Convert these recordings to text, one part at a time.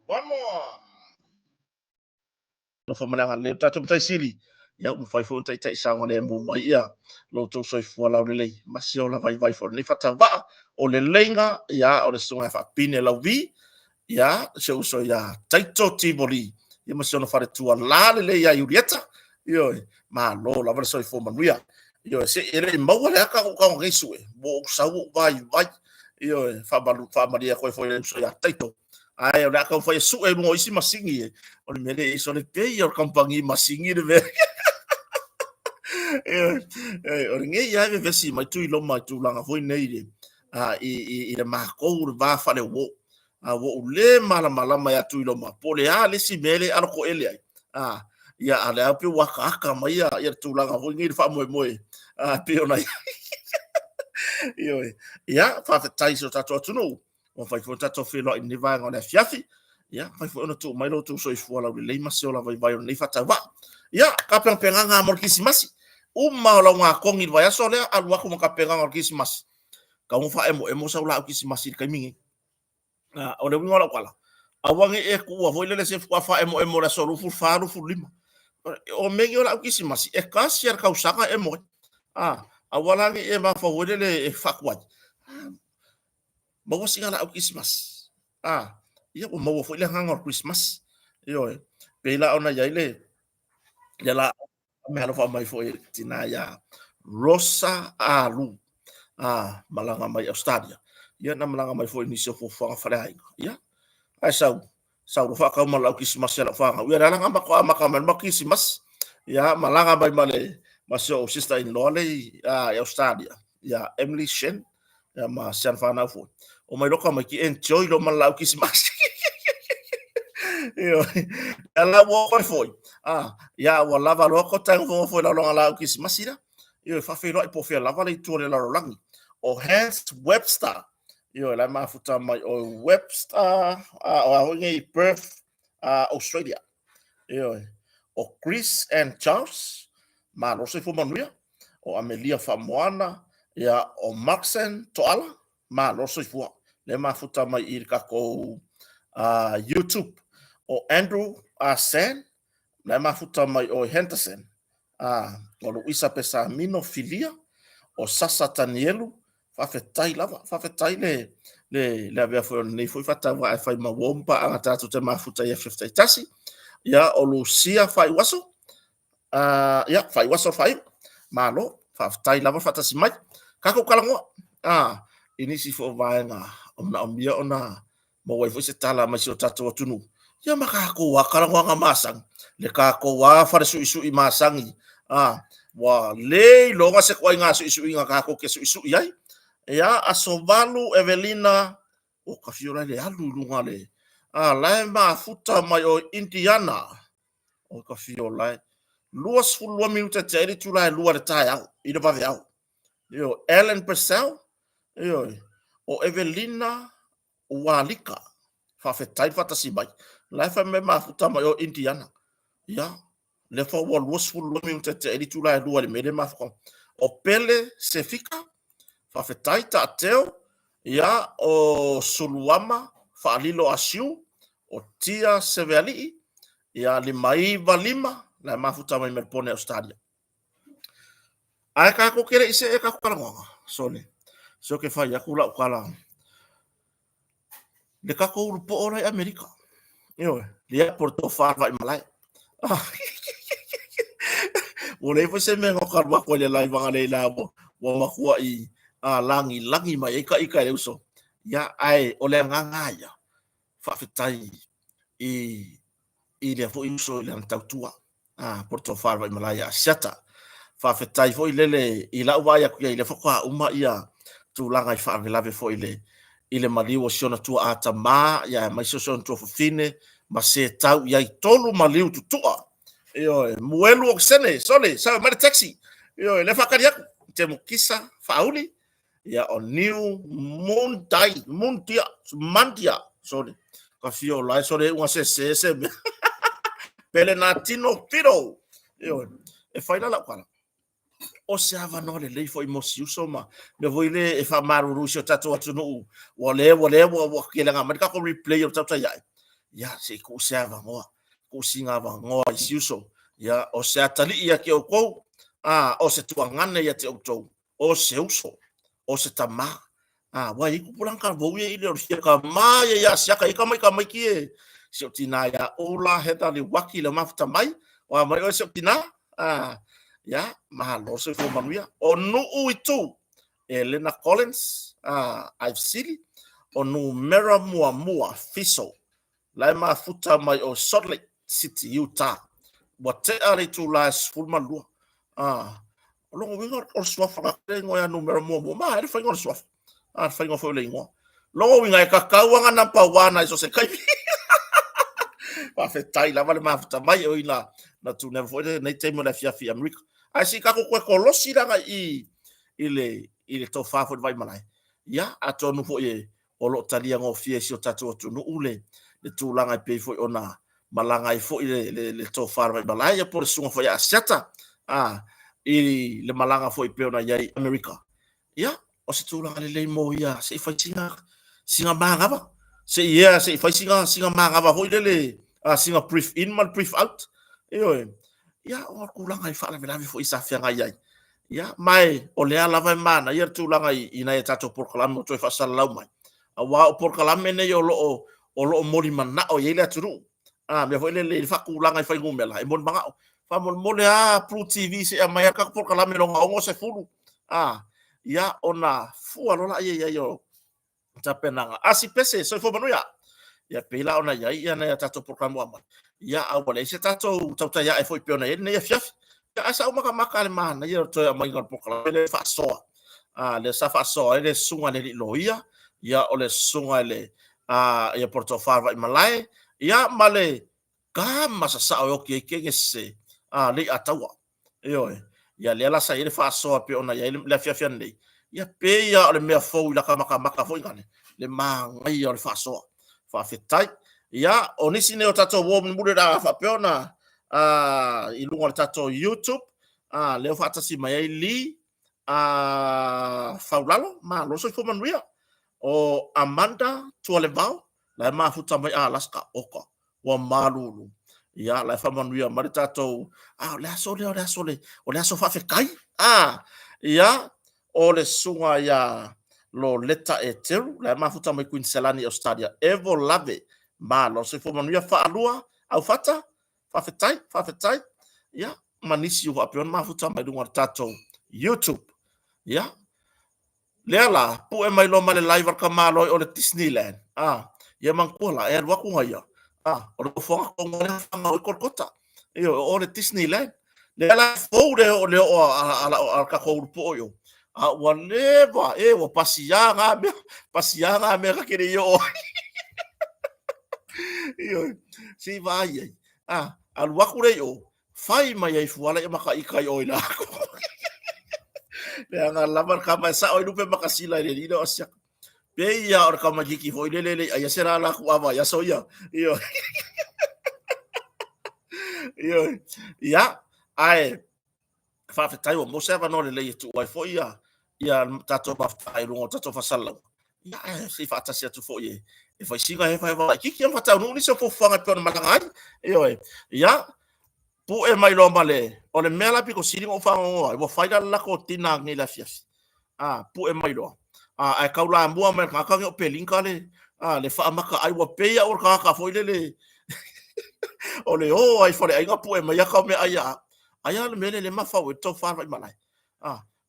One more. Alofa ma le agalelei o le tatou Matai Sili, ia ua mafai foi ona taitai saogalemu mai ia lo outou soifua laulelei ma se ola vaivai foi o lenei faatauvaa o le leiga, ia o le susuga ia Faapine Lauvi, ia si ou uso ia Taito Tivoli, ia ma si ona faletua la lelei ia Iulieta, ioe, malo lava le soifua manuia. Ioe, se e le i maua le aka ou tago nei sue, ua ou sau ou vaivai, ioe, faamalie atu ai foi i le uso ia Taito. Ae o le a taumafai e sue i luga o isi masini e. O le mea lea e sole pei o le kamupani masini le mea. O lenei lava e vevesi mai Tuiloma i tulaga foi nei i le, i le matou le va faale-uo. A ua ou le malamalama ia Tuiloma po o le a le isi mea lea e alotoele ai. Ia, a o lea pei ua ataata mai ia le tulaga foi nei i le faamoemoe pei ona i ai. Ioe. Ia, faafetai i si o tatou atunuu. Ua mafai foi ona tatou feiloai i lenei vaega o le afiafi. Ia, mafai foi ona tuu mai lo outou soifua laulelei ma se ola vaivai o lenei faatauvaa. Ia, tapenapenaga mo le Kerisimasi. Uma o lauga togi i le vaiaso lea, alu atu ma tapenaga o le Kerisimasi. Tatau ona faaemoemo sau laau Kerisimasi i le taimi nei. O le uiga o lau tala, aua ne i e tuua foi lele se faatoa faaemoemo i le aso 24, 25. O mea nei o laau Kerisimasi, e tasi lava i le tausaga e emo ai. Aua la ne i e mafaufau foi lele e faatuai. Maua sina laau Kerisimasi. Ia ua maua foi le agaga o le Kerisimasi. Ioe. Pei la ona i ai le laau meaalofa mai foi e le tina ia Rosa Alu, malaga mai Australia. Ia na malaga mai foi i nisi o fuafuaga faleaiga. Ia, ae sau, sau loa faatau ma lau Kerisimasi a lau fanau. Ia o lea la na matou amata mai le matou Kerisimasi. Ia, malaga mai ma le ma si ou sister in law le i Australia. ia Emily Shen, ia ma si ana whanau foi. O mai loka mai ki enjoy lo ma lau kisimasi. Io, ia la ua koe foi. Ah, ia ua lava loa ko tago fongo foi lau longa lau kisimasi la. Io, whawheloai po fea lava le itu o le lalolagi. O Hans Webster. Io, la mafuta mai o Webster, ah, o a hoi nei Perth, ah, Australia. Ioe. O Chris and Charles, malo soifua manuia. O Amelia Faamoana, ia, o Markson Toala, malo soifua. Le mafuta mai i le takou YouTube. O Andrew San, le mafuta mai o Henderson. O Luisa Pesamino Filia, o Sasa Tanielu, faafetai lava, faafetai le le le avea foi o lenei foi faatauvaa e fai ma uo ma paaga tatou te mafuta i afiafi taitasi. Ia, o Lucia Faaiuaso, ia, Faaiuaso Faaiu, malo, faafetai lava faatasi mai. Tatou talanoa, i nisi foi o vaega o manaomia ona maua ai foi se tala mai si o tatou atunuu. Ia ma tatou a talanoaga masani, le tatou a fale suisui masani, a, ua le iloga se ituaiga suisuiga tatou te suisui ai. Ia, aso 8 Evelina, o ka fio la le alu i luga le, a, la e mafuta mai o Indiana, o ka fio la e, 22 minute tea ai le itula e 2 i le taeao, i le vaveao. Io, Ellen Purcell, io, o Evelina Ualika, faafetai le faatasi mai. La e fai mai mafuta mai o Indiana. Ia, lea fa ua 22 minute tea ai le itula e 2 i le mea le mafuta. O Pele Sefika, faafetai Taateo, ia, o Suluama, Faalilo Asiu, o Tia Sevealii, ia, 595, la e mafuta mai Melbourne, Australia. Ae tatou te le i see tatou talanoaga, sole, se o ke fai atu lau tala, le tatou ulu po'o la i Amerika. Ioe, le apo le tofa le vaimalae. Ua leai foi se mea na ka alu atu ai le live agalei la ua, ua matuai lagilagi mai ai ka ika e le uso. Ia, ae o le agaga lava ia, faafetai i, i lea foi uso i lana tautua. Po o le tofa le Vaimalae ia Asiata. Faafetai foi lele i lau vaai atu i ai, lea faatoa uma ia tulaga i faalavelave foi i le i le maliu o si ona tuaa tama, ia aemaise o si ona tuafafine, ma se tau i ai tolu maliu tutua. Ioe, muelu okesene, sole, sawe mai le taxi. Ioe, lea faatali atu, Temukisa Faauli, ia o New Mundai, Mundia, Mandia, sorry. Ka fio lai sole unga se se se mea. Pele nā tino piro. Ioe, e whai la lau kala. O se avanoa lelei foi mo si uso ma mea foi le e faamalulu i si o tatou atunuu ua le ua le ua ua kelega mai le tatou replay o le tautai ae. Ia, se i tuu se avanoa, tuu sina avanoa i si uso. Ia, o se atalii ia te outou, a, o se tuagane ia te outou, o se uso, o se tama. A, ua i ai tupulaga talavou ia i le o le fia tama ia ia siaka i ka mai tamaiti e si o tina ia Ula Heather Liwaki le mafuta mai. O a mai oe si o tina? A, ia, mahalo soifua manuia. O Nuu i tu, Elena Collins, a, I've Sili, o numera muamua, Fiso, la e mafuta mai o Salt Lake City, Utah. Ua tea le itula e 12. Ah, o lona uiga o le suafa la le igoa ia numera muamua. Ma, e le faiga o le suafa. Ah, le faiga foi o le igoa. Lona uiga e kakau anga number one ai so se taimi. Faafetai lava le mafuta mai o ina na tu never foi lenei taimi o le afiafi i Amerika. Ae se i tatou toe kolosi laga i i le i le tofa foi le Vaimalae. Ia, atonu foi e o lo o talia gofie e si o tatou atunuu le le tulaga e pei foi ona malaga ai foi le le, le tofa le Vaimalae ia po o le susuga foi ia Asiata a i le malaga foi pei ona i ai i Amerika. Ia, o se tulaga lelei mo ia se i fai sina sina manava se i ea se i fai sina sina manava foi lele a sina brief in ma le brief out. Ioe. Ia, o le tulaga i faalavelave foi sa feagai ai. Ia, ma e, o lea lava e manaia le tulaga i, i nai a tatou polokalame ua toe faasalalau mai. Aua o polokalame nei o lo o, o lo o molimanao i ai le atunuu. A, mea foi lele i le faatulaga i fuainumera, e molimanao. Faamolemole lava Blue TV se i aumai lava le tatou polokalame lona 60. A, ia, ona fua loa lea i ai o tapenaga. Asi Pese, soifua manuia. Ia pei la ona i ai ia nai a tatou polokalame ua aumai. Ia, a ua leai se tatou tautai ae foi pei ona i ai lenei afiafi. Ia, ae sa ou matamata i le manaia o le toe aumaiga o le polokalame lea e faasoa. Lea sa faasoa ai le susuga i le alii loia, ia o le susuga i le ia po o le tofa Vaimalae, ia ma le tama sasao e oti ai kege sese, Leiataua. Ioe. Ia lea la sa i ai le faasoa pei ona i ai le afiafi ananei, ia pei lava o le mea fou i lata matamata foi lale, le manaia o le faasoa. Faafetai. Ia, o nisi nei o tatou uo mulimuli o le a faapea ona i luga o le tatou YouTube, lea ua faatasi mai ai Lee Faulalo, malo le soifua manuia. O Amanda Tualevao, la e mafuta mai Alaska, oka, ua malulu. Ia, la e faamanuia mai le tatou, a o le aso lea o le aso, o le aso faafetai. A, ia, o le susuga ia Loleta Eteru, la e mafuta mai Kuiniselani i Ausetalia, Evo Lave, malo le soifua manuia. Faalua Aufata, faafetai, faafetai. Ia, ma nisi ua faapea ona mafuta mai luga o le tatou YouTube. Ia, lea la, pue mai loa ma le live a le tamaloa i o le Disneyland. Ia manatua la, e alu atu na ia, o le nofoaga tonu lea na fanau ai Kolokota. Ioe, o o le Disneyland. Lea la e fou le oo a le tatou ulupuo i o, a ua leva, e ua pasia na mea, pasia na mea ta te le i oo ai. Ioe, se i vaai ai. Alu atu lea i o, fai mai ai fuala ia mataita i o i la atu. Leaga lava le tama e sao ai lupe makasina i le alii lea o Asiata. Pei lava o le tamaitiiti foi lele e le i aia se lala atu ava i aso ia. Ioe. Ioe. Ia, ae faafetai ua maua se avanoa lelei e tuu ai foi ia tatou mafuta i luga o tatou faasalalauga. Ia, ae se i faatasi atu foi e fai sina hevaheва laitiiti ma faataunuu nisi o fuafuaga e pei ona malaga ai. Ioe. Ia, pue mai loa ma le, o le mea la pito sili ona ou faanoanoa ai, ua fai la le latou dinner nei i le afiafi. Pue mai loa. Ae taulamua mai le tagata nei o Pelinka le faamata ai, ua pei au o le tagata foi lele o le o ai faleaiga pue mai ata o meaai ia au. Ai a le mea lea le mafau ai le tofa Vaimalae.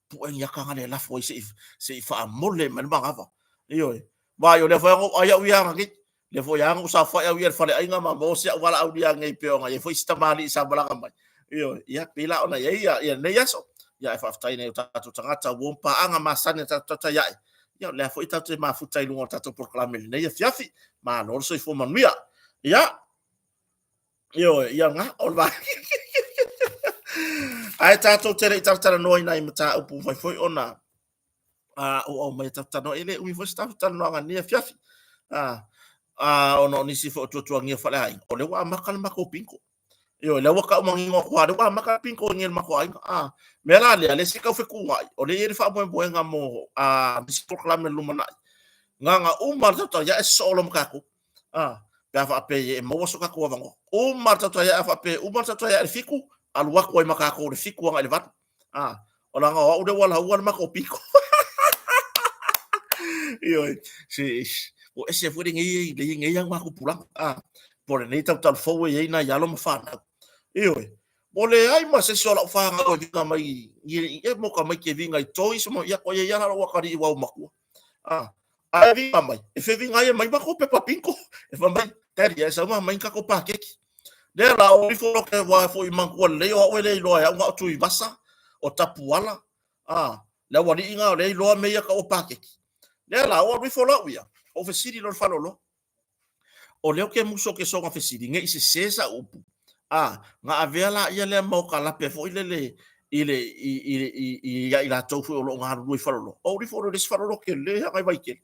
Pue ni ata gale e lafo ai se i faamole mai le manava. Ioe. Vaai o lea foi na ou ai au ia ananei. Lea foi lava na ou saofai au ia i le faleaiga ma maua si au valaau nei pei ona i ai foi si tamalii sa malaga mai. Ioe. Ia, pei la ona i ai ia lenei aso. Ia, ae faafetai i nai o tatou tagata ua paaga masani a tatou tautai ae. Ia, o lea foi tatou te mafuta i luga o le tatou polokalame i lenei afiafi. Malo le soifua manuia. Ia, ioe, ia lena, o le vaega. Ae tatou te le i talatalanoa i nai mataupu fai foi ona o aumai e tatou talanoa, e le umi foi se tatou talanoaga i lenei afiafi. Ona o nisi foi o tuatuagia faaleaiga, o lea ua amata le matou bingo. Ioe, lea ua tau manino atu lava, lea ua amata le bingo i le matou aiga. Mea la lea, le se tau fetuunai, o lea e i ai le faamoemoega mo nisi polokalame i le lumanai. Na ona uma le tautai ae sosoo loa ma tatou. Pe a faapea e maua so tatou avanoa. Uma le tautai ae faapea, uma le tautai ae i le 7, alu atu ai ma tatou i le 7 agai i le 8. O leaga o au lea ua laua le matou piko. Ioe, se ua ese foi lenei lenei augatupulaga. Po o lenei tautalo fou e i ai nai alo ma fanau. Ioe, ua leai ma se isi o lau fanau e viga mai e mo tamaiti e viga i toys ma ia koia ia la lou atalii ua matua. Ae viga mai, e feviga ai e mai matou pepa bingo. E fai mai, Daddy, e sau ma mai tatou paketi. Lea la, o ifo loa ke wā foi manatua lelei o au e le iloa e au na o Tuivasa, o Tapuala, le aualii na o lea iloa mea ia tau o paketi. Lea la, o alu ifo loa au ia, ou fesili loa i le faleoloa. O lea ou te musu ou te soona fesili, ne i sese sau upu, na avea laia lea ma okalape foi lele i le i i i i ia i latou foi o lo o galulue i faleoloa. Ou alu ifo loa i le isi faleoloa tele lava i Vaitele.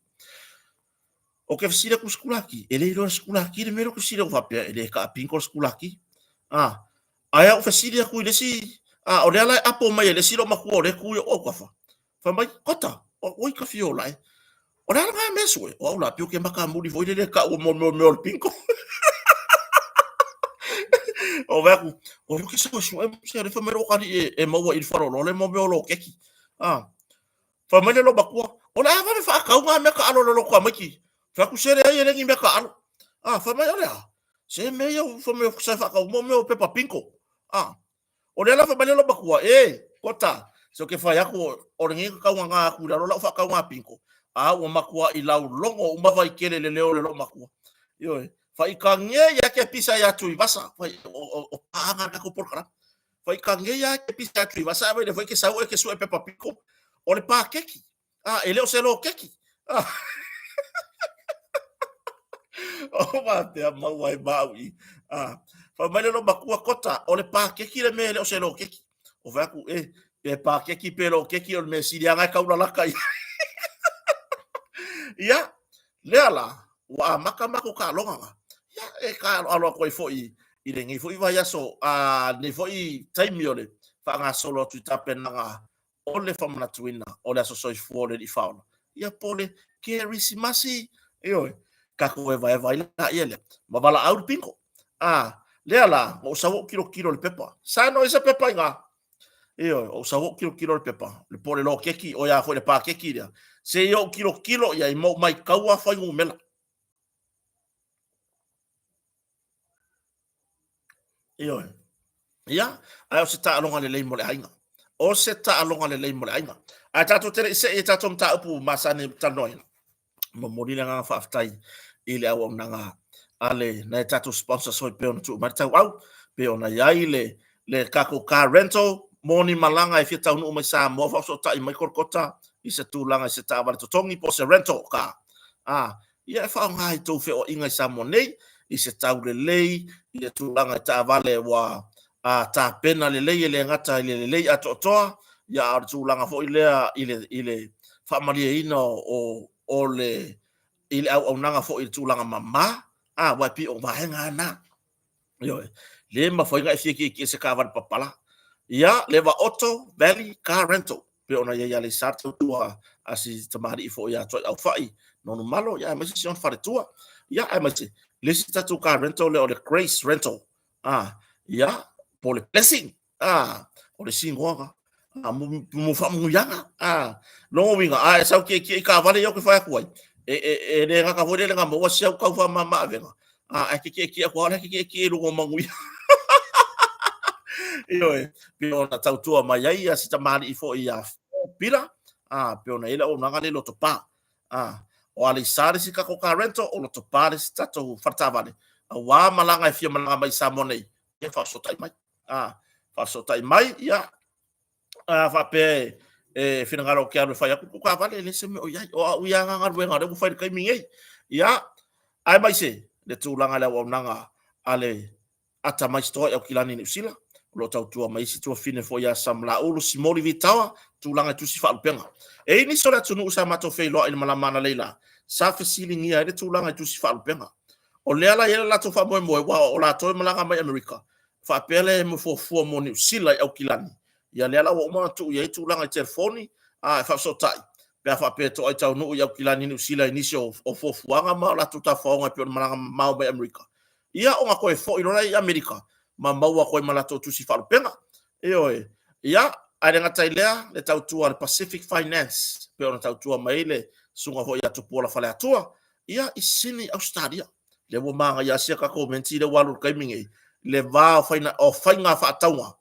Ou te fesili atu i le sikulaki, e le iloa e le sikulaki le mea lea ou te fesili atu faapea, e le taapingo le sikulaki. Ae ou fesili atu i le isi, o lea la e apo mai e le isi loomatua o lea e tu i ou autafa. Fai mai, Kota, oi ka fio lae. O le a lena mea sue? O au la, pei ou te makamuli foi lele e tau o mo mea o le bingo. O vaai atu, o lea ke sau e sue, se lea fai mai lou atalii e maua i le faleoloa le mo mea o loketi. Fai mai le loomatua, o le a vave faatau na mea taalo a le tamaiti. Fai atu, se leai e le ni mea taalo. Fai mai, o le a? Se mea ia fai mai sa faatau mo mea o pepa bingo. O lea la fai mai le loomatua, e, Kota, se ou te fai atu o lenei na taugaga atu i lalo lau faatauga bingo, a ua matuai laulogo uma Vaitele i le leo o le loomatua. Ioe, faitagia ia ke pisa ia Tuivasa, fai, o paaga le tatou polokalame. Faitagia ia ke pisa ia Tuivasa, ae vaai foi ke sau e ke sue pepa bingo, o le paketi. A, e le o se lokeki. O faapea maua ai ma au i. A, fai mai le loomatua Kota, o le pakeki le mea e le o se lokeki. O fai atu, e, pe pakeki pe lokeki o le mea sili lava e taulalata i Ia, lea la, ua amata matou taaloga na. Ia, e taaaloalo atu ai foi i lenei foi vaiaso, a, lenei foi taimi o le faagasolo atu i tapenaga o le faamanatuina o le Aso Soifua o le Alii Faaola, ia po o le Kerisimasi, ioe, tatou evaeva ai laia lea, ma valaau le bingo. A, lea la, na ou sau ou tilotilo i le pepa. Sa no i se pepa i ina. Ioe, ou sau ou tilotilo i le pepa, le po o le lokeki, o ia foi le pakeki lea. Se i ou tilotilo i ai ma ou maitaua fuainumera. Ioe. Ia, ae o se taaloga lelei mo le aiga. O se taaloga lelei mo le aiga. Ae tatou te le i see i tatou mataupu masani e talanoaina, momoli le agaga faafetai i le auaunaga a le nai a tatou sponsors foi pei ona tuu mai le tauau, pei ona i ai le le tatou car rental mo ni malaga e fia taunuu mai Samoa faafesootai mai Kolokota i se tulaga i se taavale totogi po o se rental car. A, ia e faaaoga i tou feoaiga i Samoa nei i se tau lelei, i le tulaga i taavale ua tapena lelei e le gata i le lelei atoatoa, ia a o le tulaga foi lea i le, i le faamalieina o, o le, i le auaunaga foi i le tulaga mama, a, aua e pei o vaega lava na. Ioe, le mafai ona e fia tietie i se taavale papala. Ia, Leva Auto Valley Car Rental, pei ona i ai Aleisa le tautua a si tamalii foi ia Tuaiaufai Nonumalo, ia aemaise si ona faletua. Ia, aemaise le isi tatou car rental lea o le Grace Rental. Ah, ia, po o le Blessing. Ah, o le isi igoa ah, mo faamanuiaga. Ah, lona uiga, a e sau tietie i taavale ia ou te fai atu ai, e le gata foi lele na maua si au tau faamama avega, ah, ae te tietie atu lava o la e te tietie i luga o manuia. Ioe, pei ona tautua mai ai ia si tamalii foi ia Pila, ah, pei ona i ai le auaunaga lea i Lotopa. Ah, o Aleisa le isi tatou car rental, o Lotopa le isi tatou faletaavale, aua malaga e fia malaga mai i Samoa nei, ia faafesootai mai. A, faafesootai mai, ia, a faapea e finagalo ou te alu e fai atu tou taavale, e leai se mea o i ai. O au ia na galuega o lea ua fai i le taimi nei. Ia, aemaise le tulaga i le auaunaga a le Atamai Store i Aukilani i Niu Sila, o lo o tautua mai isi tuafafine foi ia Samalaulu Simoli Vitaoa, tulaga i tusi faalupega. E i ai nisi o le atunuu sa matou feiloai i le malama analeila, sa fesiligia ai le tulaga i tusi faalupega. O lea la e i ai le latou faamoemoe, aua o latou e malaga mai Amerika, faapea lea e fuafua mo Niu Sila i Aukilani, ia lea la ua uma ona tuu i ai tulaga i telefoni a e faafesootai pe a faapea e toai taunuu i Aukilani Niu Sila i nisi o fuafuaga ma o latou tafaoga e pei ona malaga mamao mai Amerika, ia ona toe foi loa lea i Amerika ma maua atu ai ma latou tusi faalupega. Ioe. Ia, ae le gata i lea, le tautua a le Pacific Finance, pei ona tautua mai ai le susuga foi ia Tupuola Faleatua, ia, i Sydney, Ausetalia. Lea ua manaia sia tatou menti lea ua alu i le taimi nei, le va o faiga, o faiga faatauga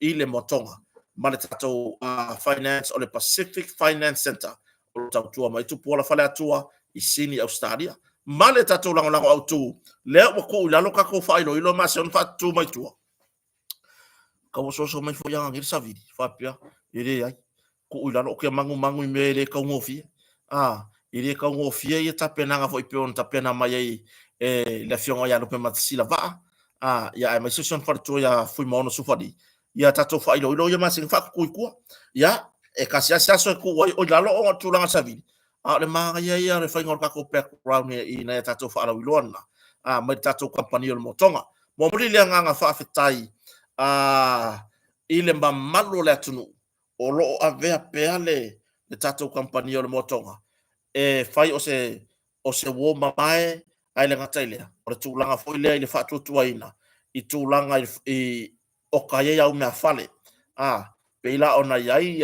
i le moatoga ma le tatou finance o le Pacific Finance Centre o lo o tautua mai Tupuola Faleatua i Sydney, Ausetalia. Ma le tatou lagolago autu, lea ua tuu i lalo tatou faailoilo ma se ona faatutu mai tua. Tau osoaoso mai foi ia le savili, faapea, e leai, tuu i lalo, ou te manumanu i mea e le taugofie. A, e le taugofie ia tapenaga foi pei ona tapena mai ai e le Afioga ia Lupematasila Vaa, a, ia aemaise si ona faletua ia Fuimaono Sufali, ia tatou faailoilo ia masina faatutu i tua. Ia, e tasi lava si aso e tuu ai i lalo ona o le tulaga savili, a o le manaia ia o le faiga o le tatou background i nai a tatou faalauiloa lena, a, mai le tatou kamupani o le Motoga. Momoli le agaga faafetai a, i le mamalu o le atunuu o lo o avea pea le tatou kamupani o le Motoga e fai o se o se uo mamae, ae le gata i lea, o le tulaga foi lea i le faatuatuaina i tulaga i oka ai au meafale, a, pei la ona i ai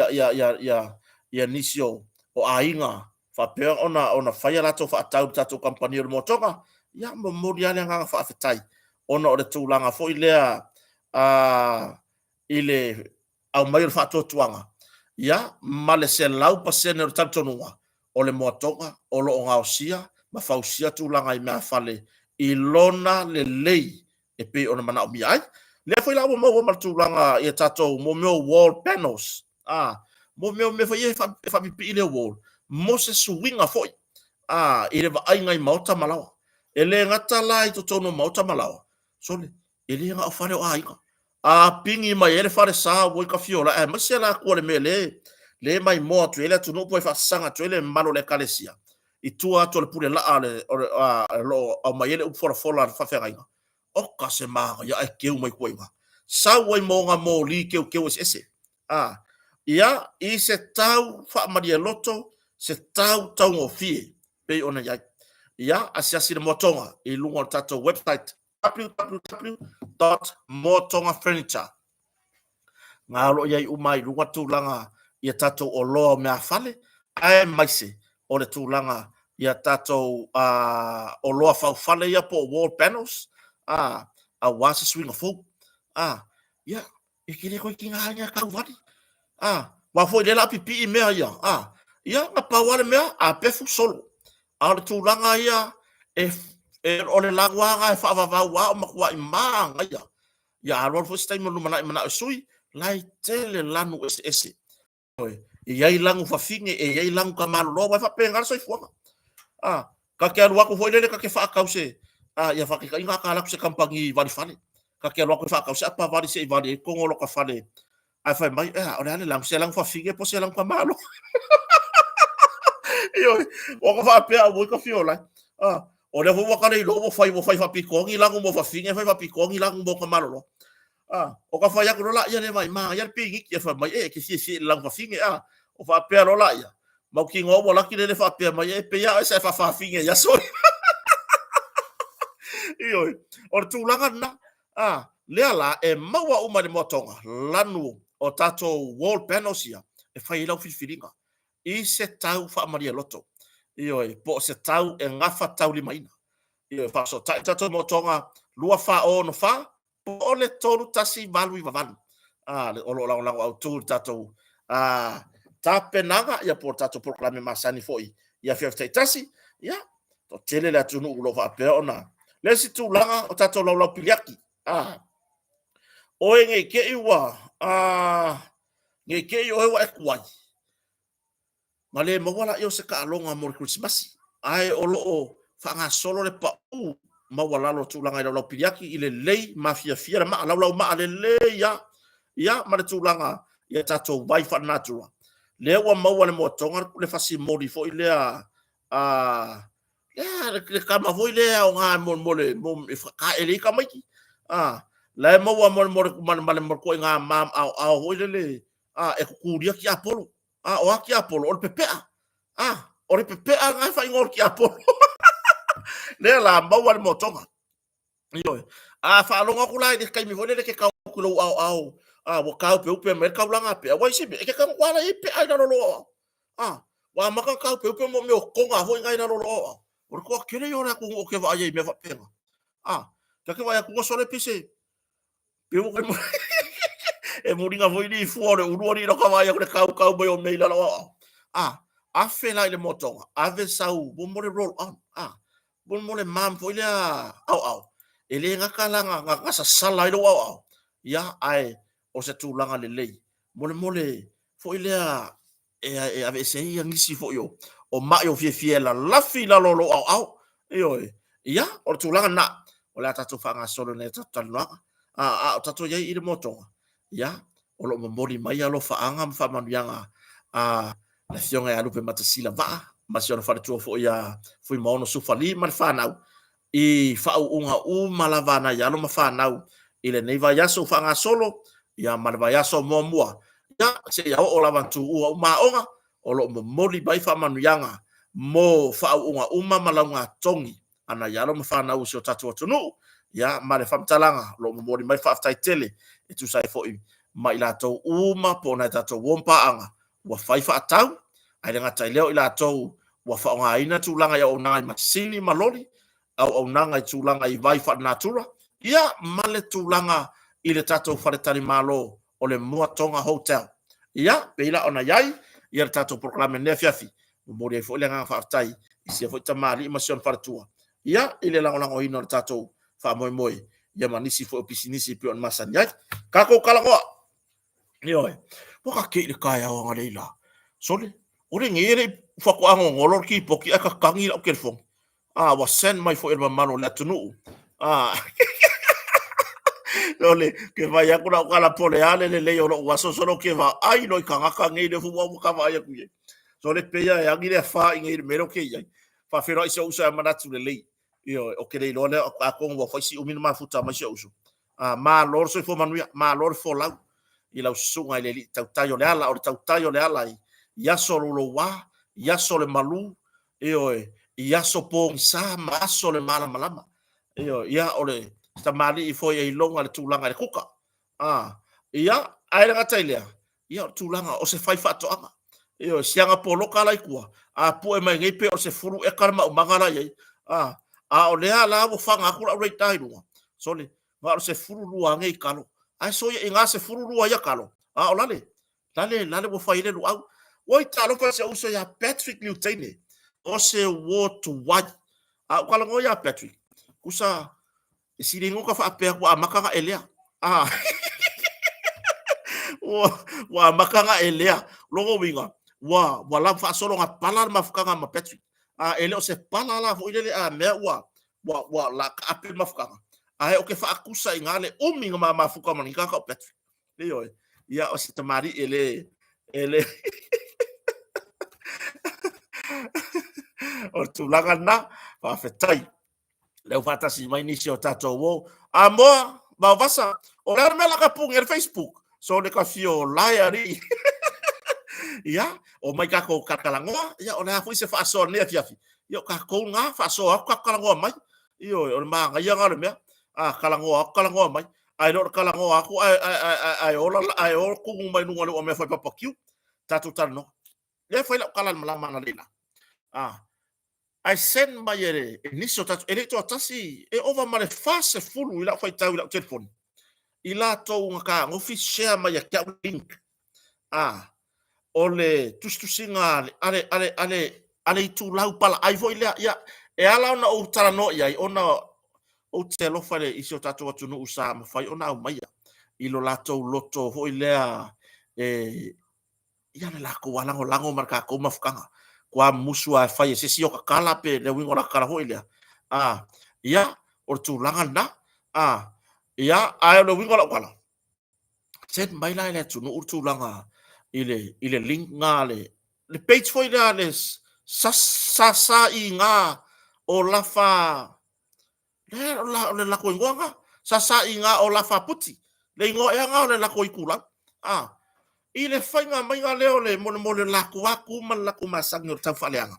ia nisi o aiga faapea ona fai a latou faatau i le tatou kamupani o le Motoga, ia momoli lava le agaga faafetai ona o le tulaga foi lea i le aumai o le faatuatuaga, ia, ma le 100% o le talitonuga o le moatoga o lo o gaosia ma fausia tulaga i meafale i lona lelei e pei ona manaomia ai. Lea foi la ua maua ma le tulaga i a tatou mo mea o wall panels, a, mo mea o mea foi ia e faapipii le wall. mo se suiga foi a i le vaaiga i maota ma laoa. E le gata la i totonu o maota ma laoa, sole, e le na o fale o aiga. A pigi mai ai le falesa ua i Tafiola, aemaise la atua le mea le le maimoa atu ai le atunuu po o faasaga atu ai le mamalu o le ekalesia i tua atu o le pule laa o lo o aumai ai le upu folafola a le faafeagaiga. Oka se manaia ae keu mai tua i ina. Sau ai ma ona moli keukeu eseese. A, ia, i se tau faamalie loto, se tau taugofie, pei ona i ai. Ia, asiasi le Moatoga i luga o le tatou website www.moatogafurniture. Ngā o lo o i ai uma i luga tulaga i a tatou oloa o meafale, aemaise o le tulaga i a tatou oloa faufale ia po o wall panels, aua se suiga fou. Ia, e te le toe tiga ai e tauvali. Aua foi lea o le a pipii mea ia, ia, na pau lava le mea, a pefu, solo. A o le tulaga ia, o le lanu lava lena e faavavau lava o matuai manaia. Ia alualu foi se taimi o lumanai manao e sui, la e tele lanu eseese. E i ai lanu fafine, e i ai lanu tamaloloa, aua e faapena le soifuaga. A, ta te alu atu foi lele ta te faatau se, a, ia faataitaiga a ta alu atu i se kamupani valifale, ta te alu atu e faatau se apavali se i vali ai totonu o lota fale, ae fai mai, ea, o le a le lanu, se lanu fafine po o se lanu tamaloa? Ioe, ua ka faapea auoi ka fio lai. A, o lea foi ua ta le iloa ua fai, ua fai faapitoa ni lanu mo fafine, fai faapitoa ni lanu mo tamaloloa. A, o ka fai atu loa laia lea, vaai, manaia le piniti, ae fai mai, e, e te fiafia i le lanu fafine, a. O faapea loa laia, mautinoa ua laki lele faapea mai, e pei lava oe sa e faafafine i aso ia. Ioe, o le tulaga lena. A, lea la, e maua uma i le moatoga lanu o tatou wall panels ia, e fai ai lau filifiliga i se tau faamalie loto. Ioe, po o se tau e gafataulimaina. Ioe, faasootai tatou moatoga 2464 po o le 3198. A, o lo o lagolago autu i le tatou tapenaga, ia po o le tatou polokalame masani foi i afiafi taitasi. Ia, toatele le atunuu o lo o faapea ona. Le isi tulaga o tatou laulau piliaki. A, oe nei te i ua, a, nei te i oe ua e tuai, Na le maua laia o se taaloga mo le Kerisimasi, ae o lo o faagasolo le pau maualalo o tulaga i laulau piliaki i lelei mafiafia le maa, laulau maa lelei lava, ia ma le tulaga i a tatou vai faalenatura. Lea ua maua e le Moatoga le fasi moli foi lea a le tama foi lea e aoga mo le e taele ai tamaiti. A, la e maua mo le ituaiga mam aoao foi lele e tutulia tiapolo. A o a tiapolo? O le pepea. A, o le pepea lena e faaigoa o le tiapolo. Lea la maua le motoga. Ioe. A faalogo atu la i le taimi foi lele e te tau atu i lou aoao, a ua taupeupe mai le taulaga a pea, aua isi mea, e te tago atu lava la i ai pea i lalo o lou aoao. A, ua amata ona taupeupe mo mea o toga foi na i lalo o lou aoao. O le toatele ia o le atunuu ou te vaai ai i mea faapena. A, ta te vaai atu ua sole pei se, E muliga foi ni fua o le ulu alii laka vaai atu le kaukau mai o mea i lalo aoao. A, afe la i le motoga, ave sau mo mo le roll on. A, mo mo le mam foi lea aoao. E le gata la na sasala ai lou aoao, ia, ae o se tulaga lelei. Mo le mo le foi lea e aveese ai ia nisi foi o, o mai o fiafia e lalafi i lalo o lou aoao. Ioe. Ia, o le tulaga lena. O le a tatou faagasolo nei tatou talanoaga. A, a o tatou i ai i le motoga, ia, o lo o momoli mai alofaaga ma faamanuiaga a le Afioga ia Lupematasila Vaa, ma si ona faletua foi ia Fuimaono Sufa Lee ma le fanau, i faauuga uma lava a nai alo ma fanau i lenei vaiaso ua faagasolo, ia ma le vaiaso muamua, ia seia oo lava tuua uma aoga, o lo o momoli mai faamanuiaga mo faauuga uma ma laugatogi a nai alo ma fanau o si o tatou atunuu, ia ma le faamatalaga o lo o momoli mai faafetai tele e tusa ai foi ma i latou uma po o nai tatou uo ma paaga ua fai faatau, ae le gata i lea o i latou ua faaaogaina tulaga i auaunaga i masini ma loli, auaunaga i tulaga i vai faalenatura, ia ma le tulaga i le tatou faletalimalo o le Moatoga Hotel. Ia, pei la ona i ai ia le tatou polokalame i lenei afiafi, momoli ai foi le agaga faafetai i sia foi tamalii ma si ona faletua, ia, i le lagolagoina o le tatou faamoemoe, ia ma nisi foi o pisinisi e pei ona masani ai. Tatou talanoa! Ioe. Ua ka te i le taeao analeila. Sole, o lenei e le i Faatoa gogolo le keyboard ae tatagi lau telefoni. Ah, ua send mai foi e le mamalu o le atunuu. Ah. O le, ke vai aku lau kala po le a le lelei o lou aso solo ke vaai loa i tagata nei lea foi ua uma ka vaai atu i ai. So le pei e agi le afa i nei le mea lea ou te i ai. Faafeiloai si ou uso ae manatu lelei. Ioe, ou te le iloa lea, atonu ua fai si umi le mafuta mai si ou uso. Ah, malo le soifua manuia, malo le folau i lau susuga i le alii tautai o le ala, o le tautai o le ala i, i aso louloua, i aso le malu, ioe, i aso pogisa ma aso le malamalama. Ioe, ia o le tamalii foi e iloga le tulaga i le kuka. Ah, ia, ae le gata i lea, ia o le tulaga o se fai faatoaga. Ioe, siaga poloka la i tua, a pue mai nei pe o se 10 eka le maumaga la i ai. Ah, a o lea la ua faga atu lau radar i luga. Sole, na o le 12 nei talo. Ae soia i gā 12 ia talo. A o lale, lale, lale ua fai ai le luau. Oi talofa i si ou uso ia Patrick Liutaine, o se uo tuai. A ou talanoa ia Patrick, kusa E sili ka faapea ua amata na elea. Ah. Ua, ua amata na elea. Lona uiga, ua, ua lava faasolo na pala le mafutaga ma Patrick. Ah, e le o se pala la foi lele a mea ua, ua, ua la taape le mafutaga. Ae o ke faatusa i gā le umi na ma mafuta ma ni tagata o Patrick. Ioe, ia o se tamalii e le, e le, o le tulaga lena, faafetai. Lea ua faatasi mai nisi o tatou uo. Amoa, Vaovasa, o le a le mea la ka puni e le Facebook? So le ka fio lae alii. Ia, o mai takou kalakalanoa, ia o le a foi se faasoa lenei afiafi. Ia o takou na faasoa atu tatou talanoa mai. Ioe, o le manaia na o le mea. A talanoa atu talanoa mai. Ae le o le talanoa atu ae ae ae ae ola ae o tumu mai luga o le ua mea fai papakiu. Tatou talanoa. Lea fai lau tala i le malama analeila. A ae send mai e, e nisi o tatou, e le i toatasi, e ova ma le 40 i lau faitau i lau telefoni, i latou na tagofi share mai ia te au link. A, o le tusitusiga a le, a le, a le, a le, a le itulau palaai foi lea, ia, e ala ona ou talanoa i ai, ona ou te alofa i le, i si o tatou atunuu sa mafai ona aumaia i lo latou loto foi lea e, ia le latou lagolago ma le tatou mafutaga. Kua musu a e fai e se isi o tatala pe le uiga o la tatala foi lea. A, ia, o le tulaga lena. A, ia, ae o le uiga o lau tala, send mai la i le atunuu le tulaga i le, i le link nga le, le page foi lea le sa, sa, sa i nga o lafa, Le, o la, o le lako igoa nga. Sa sa i nga o Lafa Puti. Le igoa ea nga o le lako itulau. A, i le faiga maiga lea o le molemole o lako aku ma le lako masani o le tau faaleaga.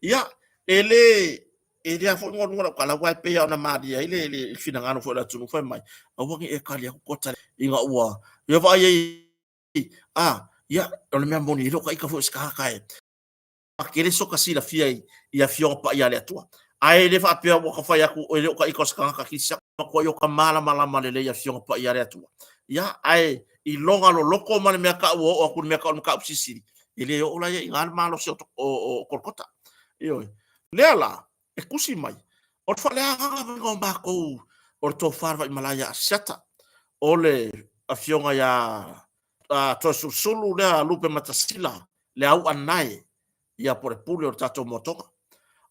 Ia, e le, e le a foi ngoa luga lau tala, aua e pei lava ona malie ai le, le finagalo foi o le atunuu fai mai, aua ne i e tali atu kota ina ua, ia vaai ai, a, ia, o le mea moni, e le o taita foi o se tagata e, tele soka silafia i, i afioga paia a le Atua. Ae le faapea ua ka fai atu e le o taita o se tagata kerisiano, matuai o ka malamalama lelei i afioga paia a le Atua. Ia, ae i loga loloko ma le mea ka ua oo atu i le mea ka o le mataupu silisili, e le oo la ia i ina le malosi o, o, o Kolokota. Ioe. Lea la, e tusi mai, o le faaleagaga maiga o matou o le tofa le Vaimalae ia Asiata, o le afioga ia Toesulusulu lea Lupe Matasila, le auanae, ia po o le pule o le tatou moatoga.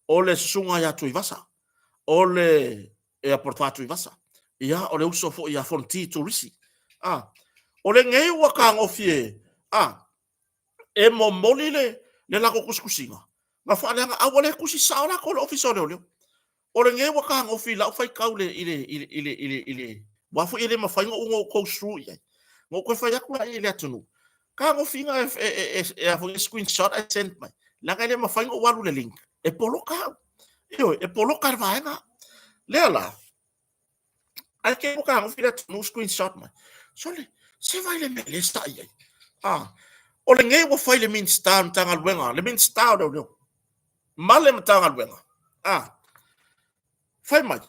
O le susuga ia Tuivasa, o le, ia po o le Fa Tuivasa, ia o le uso foi ia Fonoti Turisi. A, o lenei ua tagofi e, a, e momoli le, le latou tusitusiga, na faaleaga, a ua le tusi sao latou i le Ofisa o Leoleo. O lenei ua tagofi i lau faitau i le, i le, i le, i le, i le, i le, aua foi e le mafai ona ou go through i ai. Na ou toe fai atu la i le atunuu, tagofiga e, e, e, e, e, a foi e screenshot ae send mai. Leaga e le mafai ona ou alu i le link, e poloka au. Ioe, e poloka le vaega. Lea la, ae ke ua tagofi le atunuu screenshot mai. Sole, se vai le mea le sa'i ai. Ah, o lenei ua fai le Minista o le Matagaluega, le Minista o Leoleo. ma le Matagaluega. A, fai mai,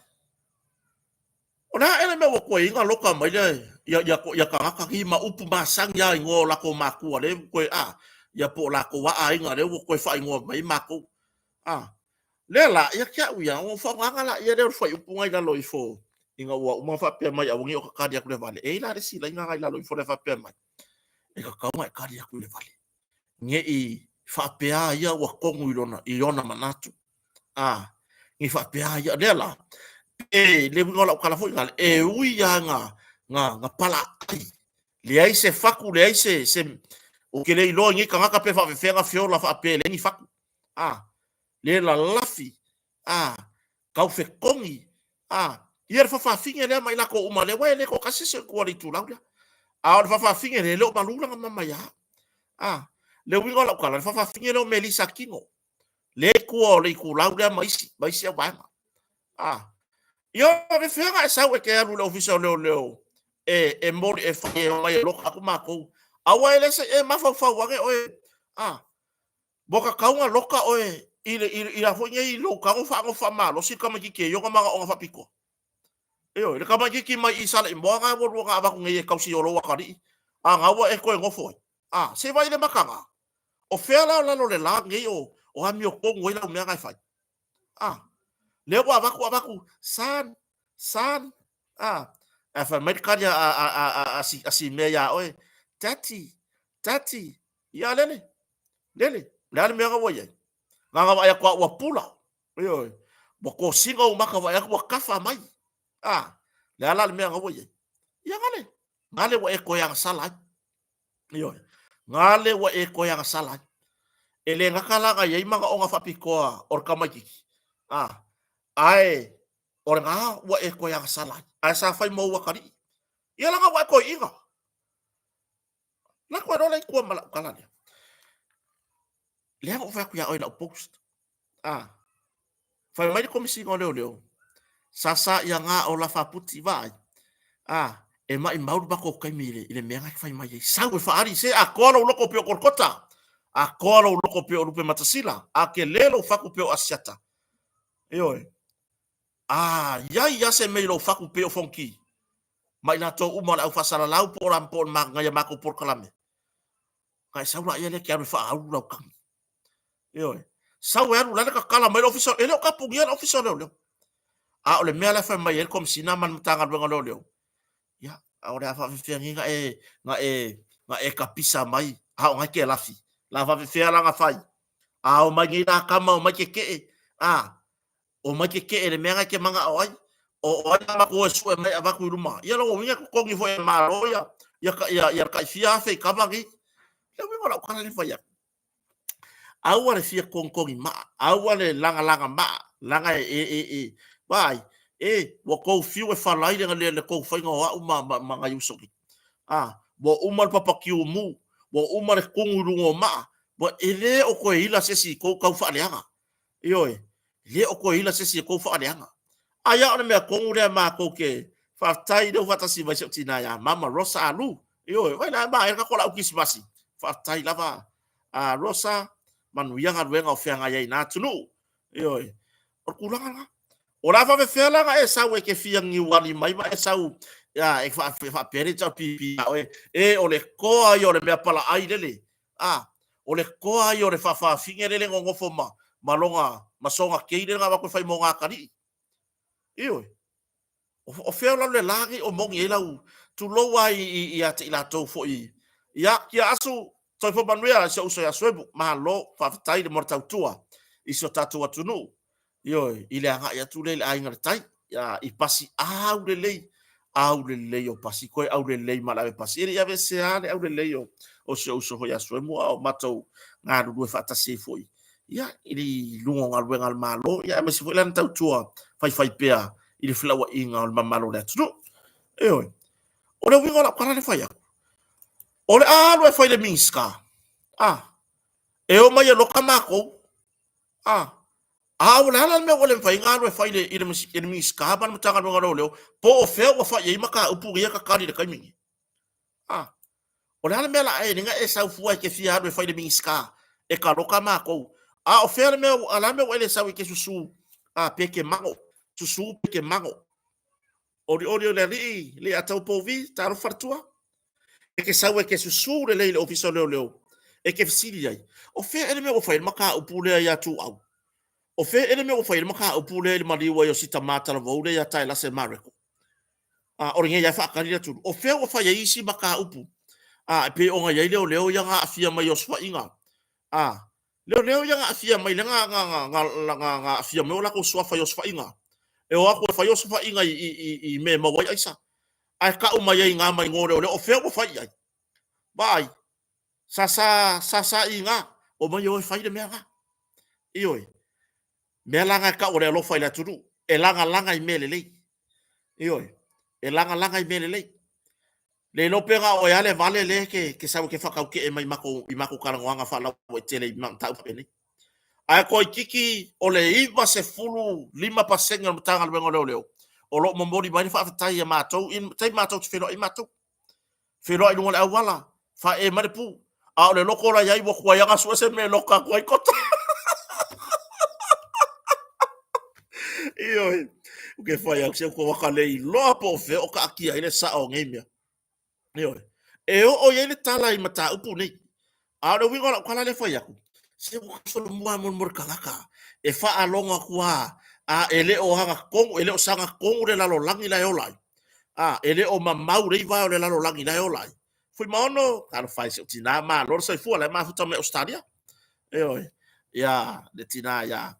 o le a ea le mea ua toe ina loka mai lea ia, ia, ia tagata ni ma upu masani lava igoa o latou matua lea ua toe, a, ia po o latou a aiga lea ua toe faaigoa mai ai matou. A, lea la, ia te au ia, ua faaaogaina la ia lea o le fuaiupu na i lalo ifo ina ua uma ona faapea mai aua ne i o ta tali atu i le vale. E i ai la le isi laina na i lalo ifo lea e faapea mai, e tatau ona e tali atu i le vale. Ne i Faapea ia ua kogu i lona, i ona manatu. A, ni faapea ia, lea la, e le uiga o lau tala foi gale, e ui lava na, na, na palaai, leai se fatu, leai se, se, ou te le iloa i nei tagata pe faapefea ona feola faapea e leai ni fatu. A, le lalafi, a, taufetogi, a, ia le faafafine lea ma i latou uma lea, aua e le toatasi se isi o i tua i le itulau lea. A o le faafafine lea, e le o malu lana mama ia au. A, le uiga o lau tala, le faafafine lea o Melisa Tino, lea i tua o le itulau lea ma isi, ma isi au vaega. A, ia o faafefea e sau e te alu i le ofisa o leoleo e, e moli e fai e omai e loka atu matou. Aua e le se i e mafaufau ane oe. A, Ua tatau ona loka oe i le, i, i la foi nei lou tago faanofo faamalosi le tamaitiiti e i ona manaoga faapitoa. Ioe, le tamaitiiti mai i Saleimoa na ua lua na avatu nei e tausi o lou atalii, a na ua e toe nofo ai. A, se vaai i le mataga. O fea la o lalo o le la nei o, o amiotonu ai lau mea na e fai? A, lea ua avatu, avatu, son, son, a, ae fai mai le tali a, a, a, a, a, a si mea iā oe, daddy, daddy, Ia lele, lele, le a le mea na ua i ai? Na ona vaai atu lava ua pula, ioe, ua tosina ou maka vaai atu ua kafa mai. A, le a la le mea na ua i ai? Ia gale, gale ua e toe agasala ai. Ioe, gale ua e toe agasala ai. E le gata la na i ai manaoga faapitoa o le tamaitiiti, a, ae o lena ua e toe agasala ai. Ae sa fai ma ou atalii. Ia leaga ua e toeaina. Lako e lola i tua ma lau tala lea. Lea na ou fai atu ia oe i lau post. Ah. Fai mai le Komesina o Leoleo, sa sa ia ngā o la faaputi vaai. Ah, e mai mau le matou taimi i le, i le mea na e fai mai ai. Sau e faali se atoa lou loko pei o Kolokota. Atoa lou loko pei o Lupe Matasila. A tele lou fatu pei o Asiata. Ioe. A iai lava se mea i lou fatu pei o Fonoti ma i latou uma o le au faasalalau po o la po o nai a matou polokalame, ona e sau laia lea e te alu e faaaulu lau tagi. Ioe. Sau e alu la le tatala mai le ofisa, e le o tapunia le ofisa o leoleo. A o le mea la e fai mai ai le Komesina ma le Matagaluega o Leoleo, ia, a o le a faafefea nei na e, na e, na e kapisa mai, a o na e te lafi. La faafefea la na fai. A o mai nei la tama, o mai keke'e, a, Omai keke'e le mea na e te mana'o ai. O o ai la matou e sue mai avatu i luma. Ia lona uiga e totogi foi e le Malo ia ia ia ia le tai fia afe i kava nei. Le uiga o lau tala lea e fai atu, aua le fia togitogi maa, aua le lagalaga maa, leaga e e e e vaai, e ua tou fiu e falai le le le tou faiga o au ma ma ma nai uso nei. A, ua uma le papa kiumu, ua uma le tugu i luga o maa, ua e le o toe ila se isi i tou tau faaleaga. Ioe, e le o toe ila se isi e tou faaleaga. Aia o le mea tonu lea matou te faafetai lea ua faatasi mai si ou tina ia Mama Rosa Alu. Ioe, vaai la ma e tatou laau Kirisimasi. Faafetai lava a Rosa, manuia galuega o feagai ai i na atunuu. Ioe, o le tulaga lena. O le a faapefea la ona e sau e te fia niuali mai ma e sau ia, e faapea le HRPP ia oe, e o le toa ia o le mea palaai lele. A, o le toa ia o le faafafine lele nonofo ma, ma lona, ma sona kei lele na avatu e fai mo na atalii. Ioe. O, o fea o lalo le la nei o moni ai lau, tulou lava i, i, ia te i latou foi. Ia, kia asu, soifua manuia si ou uso ia Suemu. Malo, faafetai le mo le tautua i si o tatou atunuu. Ioe, i le agai atu lea i le Aiga i le Tai, ia, i pasi aulelei, aulelei o pasi, toe aulelei ma le ave pasi. E le i aveesea lava le aulelei o, o si ou uso foi ia Suemu, a o matou galulue faatasi ai foi, ia, i luga o galuega a le Malo, ia, aemaise foi lana tautua faifaipea i le felauaiga o le mamalu o le atunuu. Ioe. O le uiga o lau tala lea e fai atu, o le a alu e fai i le Minisita, a, e omai e loka matou, A, a o le a la le mea ua le mafai ai ona alu e fai i le, i le, i le Minisita ma le Matagaluega o Leoleo, po o fea ua fai i ai mataupu nei e tatali i le taimi nei? A, o le a le mea la e lena e sau fua e te fia alu e fai i le Minisita e taloka matou? A o fea le mea, a le a le mea ua e le sau e te susu, a, pe te mago, susu pe te mago. Olioli o le alii, le atau pouvi, talofa le tua. E te sau e te susu lelei i le Ofisa o Leoleo, e te fesili ai, o fea ea le mea ua fai ai le mataupu lea ia Tuuau? O fea ea le mea ua fai ai le mataupu lea i le maliu ai o si tama talavou lea ia Taelase Mareko? A, o lenei lava e faatali le atunuu. O fea ua fai ai isi mataupu? A, e pei ona i ai leoleo ia na aafia mai i osofaiga. A, Leoleo ia na aafia mai lea na na na na na na aafia mai o latou suafa i osofaiga. E o atu e fai osofaiga i i i i mea e maua ai aisa. Ae tau mai ai i na ma igoa o leoleo o fea ua fai i ai. Vaai, sa sa sa sa i na, omai o e fai le mea na. Ioe. Mea la na e tau o le alofa i le atunuu, e lagalaga i mea lelei. Ioe, e lagalaga i mea lelei. Le iloa pe na o oe lava le vale lea e te sau e te faataukee mai i matou talanoaga faalauaitele i mataupu faapenei. Ae toeitiiti o le 95% o le Matagaluega o Leoleo o lo o momoli mai le faafetai ia matou i taimi matou te feiloai ai matou. Feiloai i luga o le auala, faaee mai le pu, a o le loto la i ai ua tuai lava ona sue se mea e loka atu ai kota. Ioe, ou te fai atu, se ua ta le iloa po o fea o taatia ai le sao o nei mea. Ioe, e oo i ai le tala i mataupu nei. A o le uiga o lau tala lea e fai atu, se ua solomua mo le tagata e faalogo atu lava, a e le o agatonu, e le o sagatonu le lalolagi la e ola ai, a e le o mamau le iva o le lalolagi la e ola ai. Fuimaono, talofa e i si ou tina, malo le soifua, la e mafuta mai Ausetalia. Ioe, ia le tina ia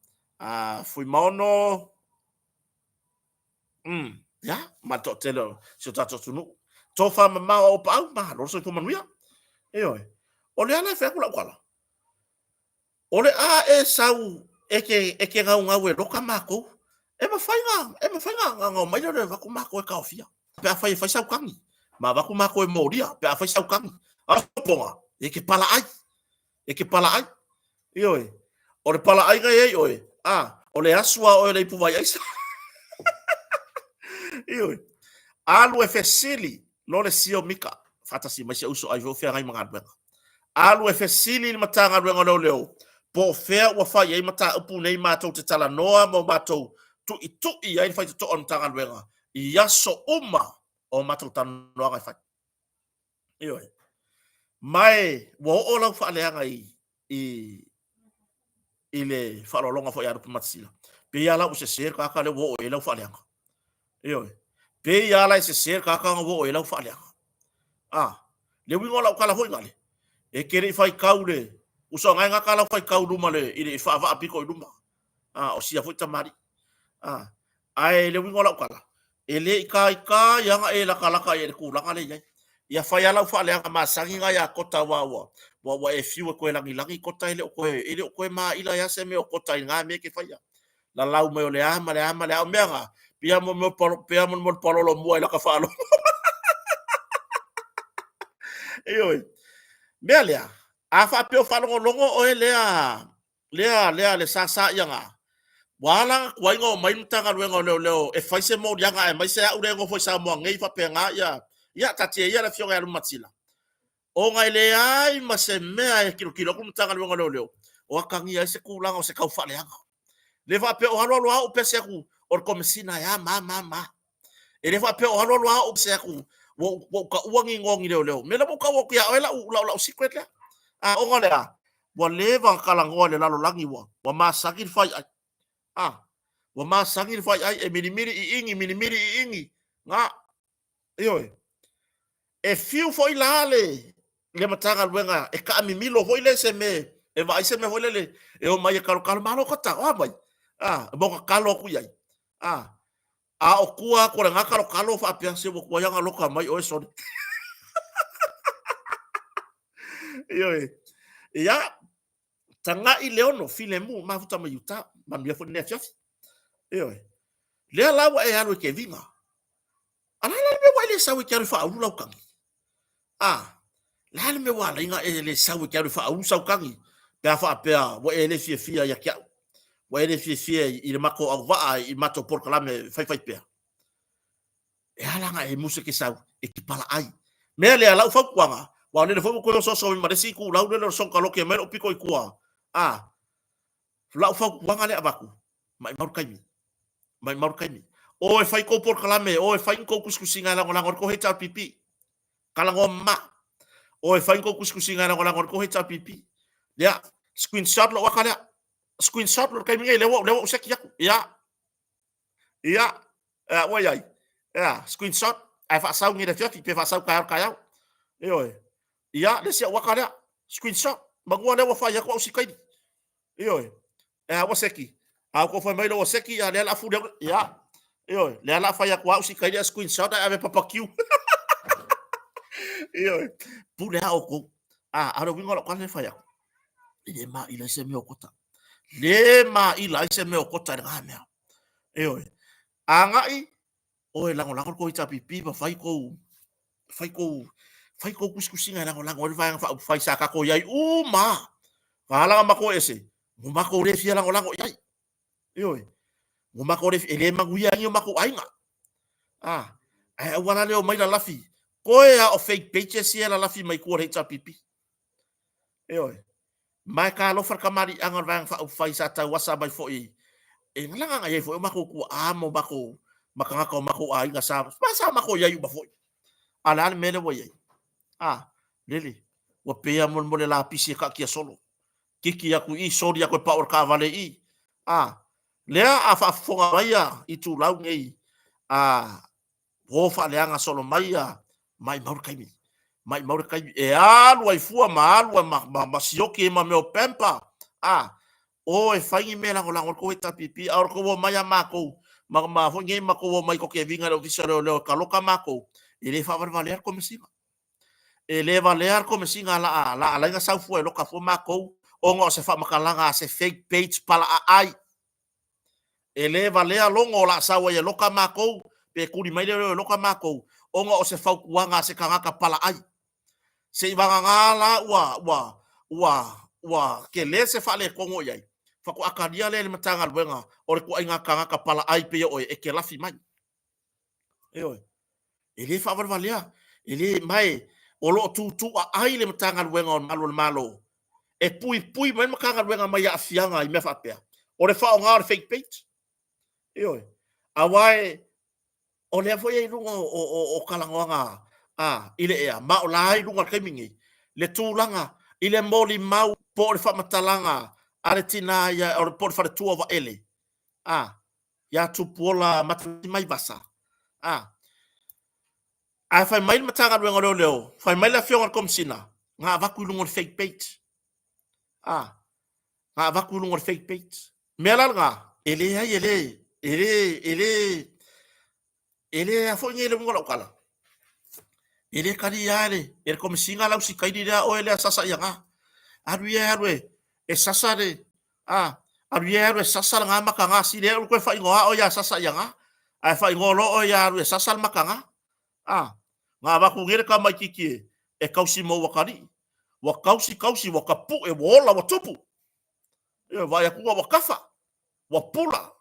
Fuimaono, ia, ma le toatele o si o tatou atunuu. Tofa mamao a Auapaau, malo le soifua manuia. Ioe, o le ala e fai atu lau tala, o le a e sau e te gaugau e loka matou, e mafai na, e mafai na omai lea e avatu matou e taofia. Pe afai e fai sau tagi, ma avatu matou e molia, pe afai sau tagi. A o popoga, e te palaai, e te palaai. Ioe, o le palaaiga e i ai oe, a, o le asu a oe o le ipuvai aisa. Ioe, alu e fesili lo le sio mika, faatasi mai si ou uso ai foi o feagai ma galuega. Alu e fesili i le Matagaluega o Leoleo po o fea ua fai ai mataupu nei matou te talanoa ma o matou tuitui ai le faitotoa o le Matagaluega i aso uma o matou talanoaga e fai. Ioe. Ma e ua oo lau faaleaga i, i, i le faaaloaloga foi a Lupematasila. Pei lava la ua sese le tagata lea ua oo i ai lau faaleaga. Ioe. Pei lava la e sese le tagata ua oo i ai lau faaleaga. A, le uiga o lau tala foi gale, e te le i faitau le uso a gata lau faitau luma le i le faavaa pito i luma. A, o sia foi tamalii. A, ae le uiga o lau tala, e le i taitai lava ona e latalata i ai i le tulaga lea e i ai. Ia fai lava lau faaleaga masani na ia Kota aua ua, ua, ua e fiu e toe lagilagi Kota e le o toe, e le o toe maila ai lava se mea o Kota i na mea e te faia. Lalau mai o le a ma le a ma le a. O mea na, pei lava mo mea o pei lava mo le palolo mua i laka faalogo. Ioe. Mea lea, a faapea o faalogologo oe lea lea, lea, le sasa ia na, ua ala ona tuai ona omai le Matagaluega o Leoleo e fai se moliaga aemaise au lea e nofo i Samoa nei faapena ia, ia taatia ia le Afioga ia Lupematasila, ona e leai ma se mea e tilotilo atu le Matagaluega o Leoleo o atagia ai se tulaga o se tau faaleaga. Le faapea o alu alu lava ou pese atu o le Komesina e a ma ma ma. E le faapea o alu alu lava ou pese atu ua ou taua ni igoa o ni leoleo. Mea lea ua ou taua atu ia oe lau, lau, lau secret lea. A ona o le a? Ua leva ona talanoa i le lalolagi ua, ua masani le faiai. A, ua masani le faiai e milimili iini, milimili iini. Na, ioe. E fiu foi la le, le Matagaluega e taamimilo foi lea i se mea, e vaai se mea foi lele e omai e kalokalo, malo kota, o a mai? A, mo ka kalo atu i ai. A, a o tua atu o lena kalokalo faapea, se ua tuai lava ona loka mai oe sole. Ioe. Ia, tagai Leono, filemu, mafuta mai uta, manuia foi lenei afiafi. Ioe. Lea la ua e alu e keviga. A la la le mea ua e le sau e te alu e faaulu lau tagi? A, le a le mea ua ala ai ona e le sau e te alu e faaulu sau tagi pe a faapea ua e le fiafia ia te au, ua e le fiafia i le matou auvaa i matou polokalame e faifai pea? E a la ona e musu e te sau e te palaai? Mea lea, lau fautuaga, aua o lele foi ua toe osooso mai ma le isi itulau lele o le sogataloke mai lou pito i tua, a, lau fautuaga lea e avatu, maimau le taimi. Maimau le taimi. O e fai kou polokalame, o e fai ni kou tusitusiga e lagolago ai le tou HRPP. Talanoa mama. O e fai ni kou tusitusiga e lagolago ai le tou HRPP. Ia, screenshot lou aka lea. Screenshot lou taimi nei, lea ua, lea ua ou seki atu. Ia, ia, ea, ua iai. Ea, screenshot, ae faasau nei le afiafi, pe faasau taeao le taeao. Ioe. Ia, le isi au aka lea. Screenshot. Manua lea ua fai atu au sikaini. Ioe. E a ua seki. A ua fai mai ua seki, a lea la fuli aku. Ia. Ioe. Lea la fai aku au si kai lea screenshot ai ave papa kiu. Ioe. Pule a oko. A, a le winga lo kale fai aku. I le ma ila se mea o kota. Le ma ila ai se mea o kota i le ngā mea. Ioe. Agai, oe lagolago le kou HRPP ma fai kou fai kou fai kou tusitusiga e lagolago ai le Vaega Faaupufai sa tatou i ai uma lava. Ka alaga matou ese, ua matou le fia lagolago i ai. Ioe, ua matou le, e le manuia ai ni o matou aiga. A, ae aua la le omai lalafi, toe lava o fake pages ia e lalafi mai tua o le HRPP. Ioe. Ma e talofa le kamaliiaga o le Vaega Faaupufai sa tauasa mai foi e lagaga i ai foi o matou tuaa ma o matou ma tagata o matou aiga sa ma sa matou i ai uma foi. A o le a le mea lea ua i ai? A, lele, ua pei lava molemole lapisi e taatia solo. Kiki atu i i, soli atu e pau le taavale i i. A, lea a faafofoga mai a itulau nei, a, o faaleaga solo mai a maimau le taimi maimau le taimi e alu ai fua ma alu ai ma, ma, ma sioki ai ma mea o pamper a o e fai ni mea lagolago le tou HRPP a o le tou omai a matou ma, ma foi nei matou omai tou te viga i le ofisa o leoleo e taloka matou e le faavalevalea le komesina e le valea le komesina la a la alai na sau fua e loka fua matou ona o se faamatalaga a se fake page palaaai E le valea logo o le a sau ai e loka makou, pe tuli mai leoleo e loka makou, ona o se fautuaga a se tagata palaai. Seivagana la ua, ua, ua, ua tele se faaletonu o i ai, faatoa talia lea e le Matagaluega o le ituaiga tagata palaai pei o oe e te lafi mai. Ioe. E le faavalevalea, e le, ma e, o lo o tuutuuaai le Matagaluega o Malu o le Malo e puipui mai le Matagaluega mai aafiaga i mea faapea, o le faaaoga o le fake page. Ioe. Aua e, o lea foi e i luga o, o, o, o talanoaga a, i le ea, ma o la i luga i le taimi nei, le tulaga i le molimau po o le faamatalaga a le tina ia, po o le faletua o Vaele, a, ia Tupuola Mataivaisa. A, ae fai mai le Matagaluega o Leoleo, fai mai le Afioga i le Komesina, na avatu i luga o le fake page. A, na avatu i luga o le fake page. Mea la lena, e leai, e le, e le, e le, e le a foi nei le uiga o lau tala. E le talia e le, e le Komesina lau sikaili lea oe lea sasa ia na. Alu ia e alu e, e sasa le, a, alu ia e alu e sasa le gā makaga sili ai ona toe faaigoa oe ia sasa ia gā. Ae faaigoa loa oe ia alu e sasa le makaga. A, na avatu nei le tamaititi e, e tausi mo atalii. Ua tausi, tausi, ua tapue, ua ola, ua tupu. Ioe, vaai atu ua kafa, ua pula,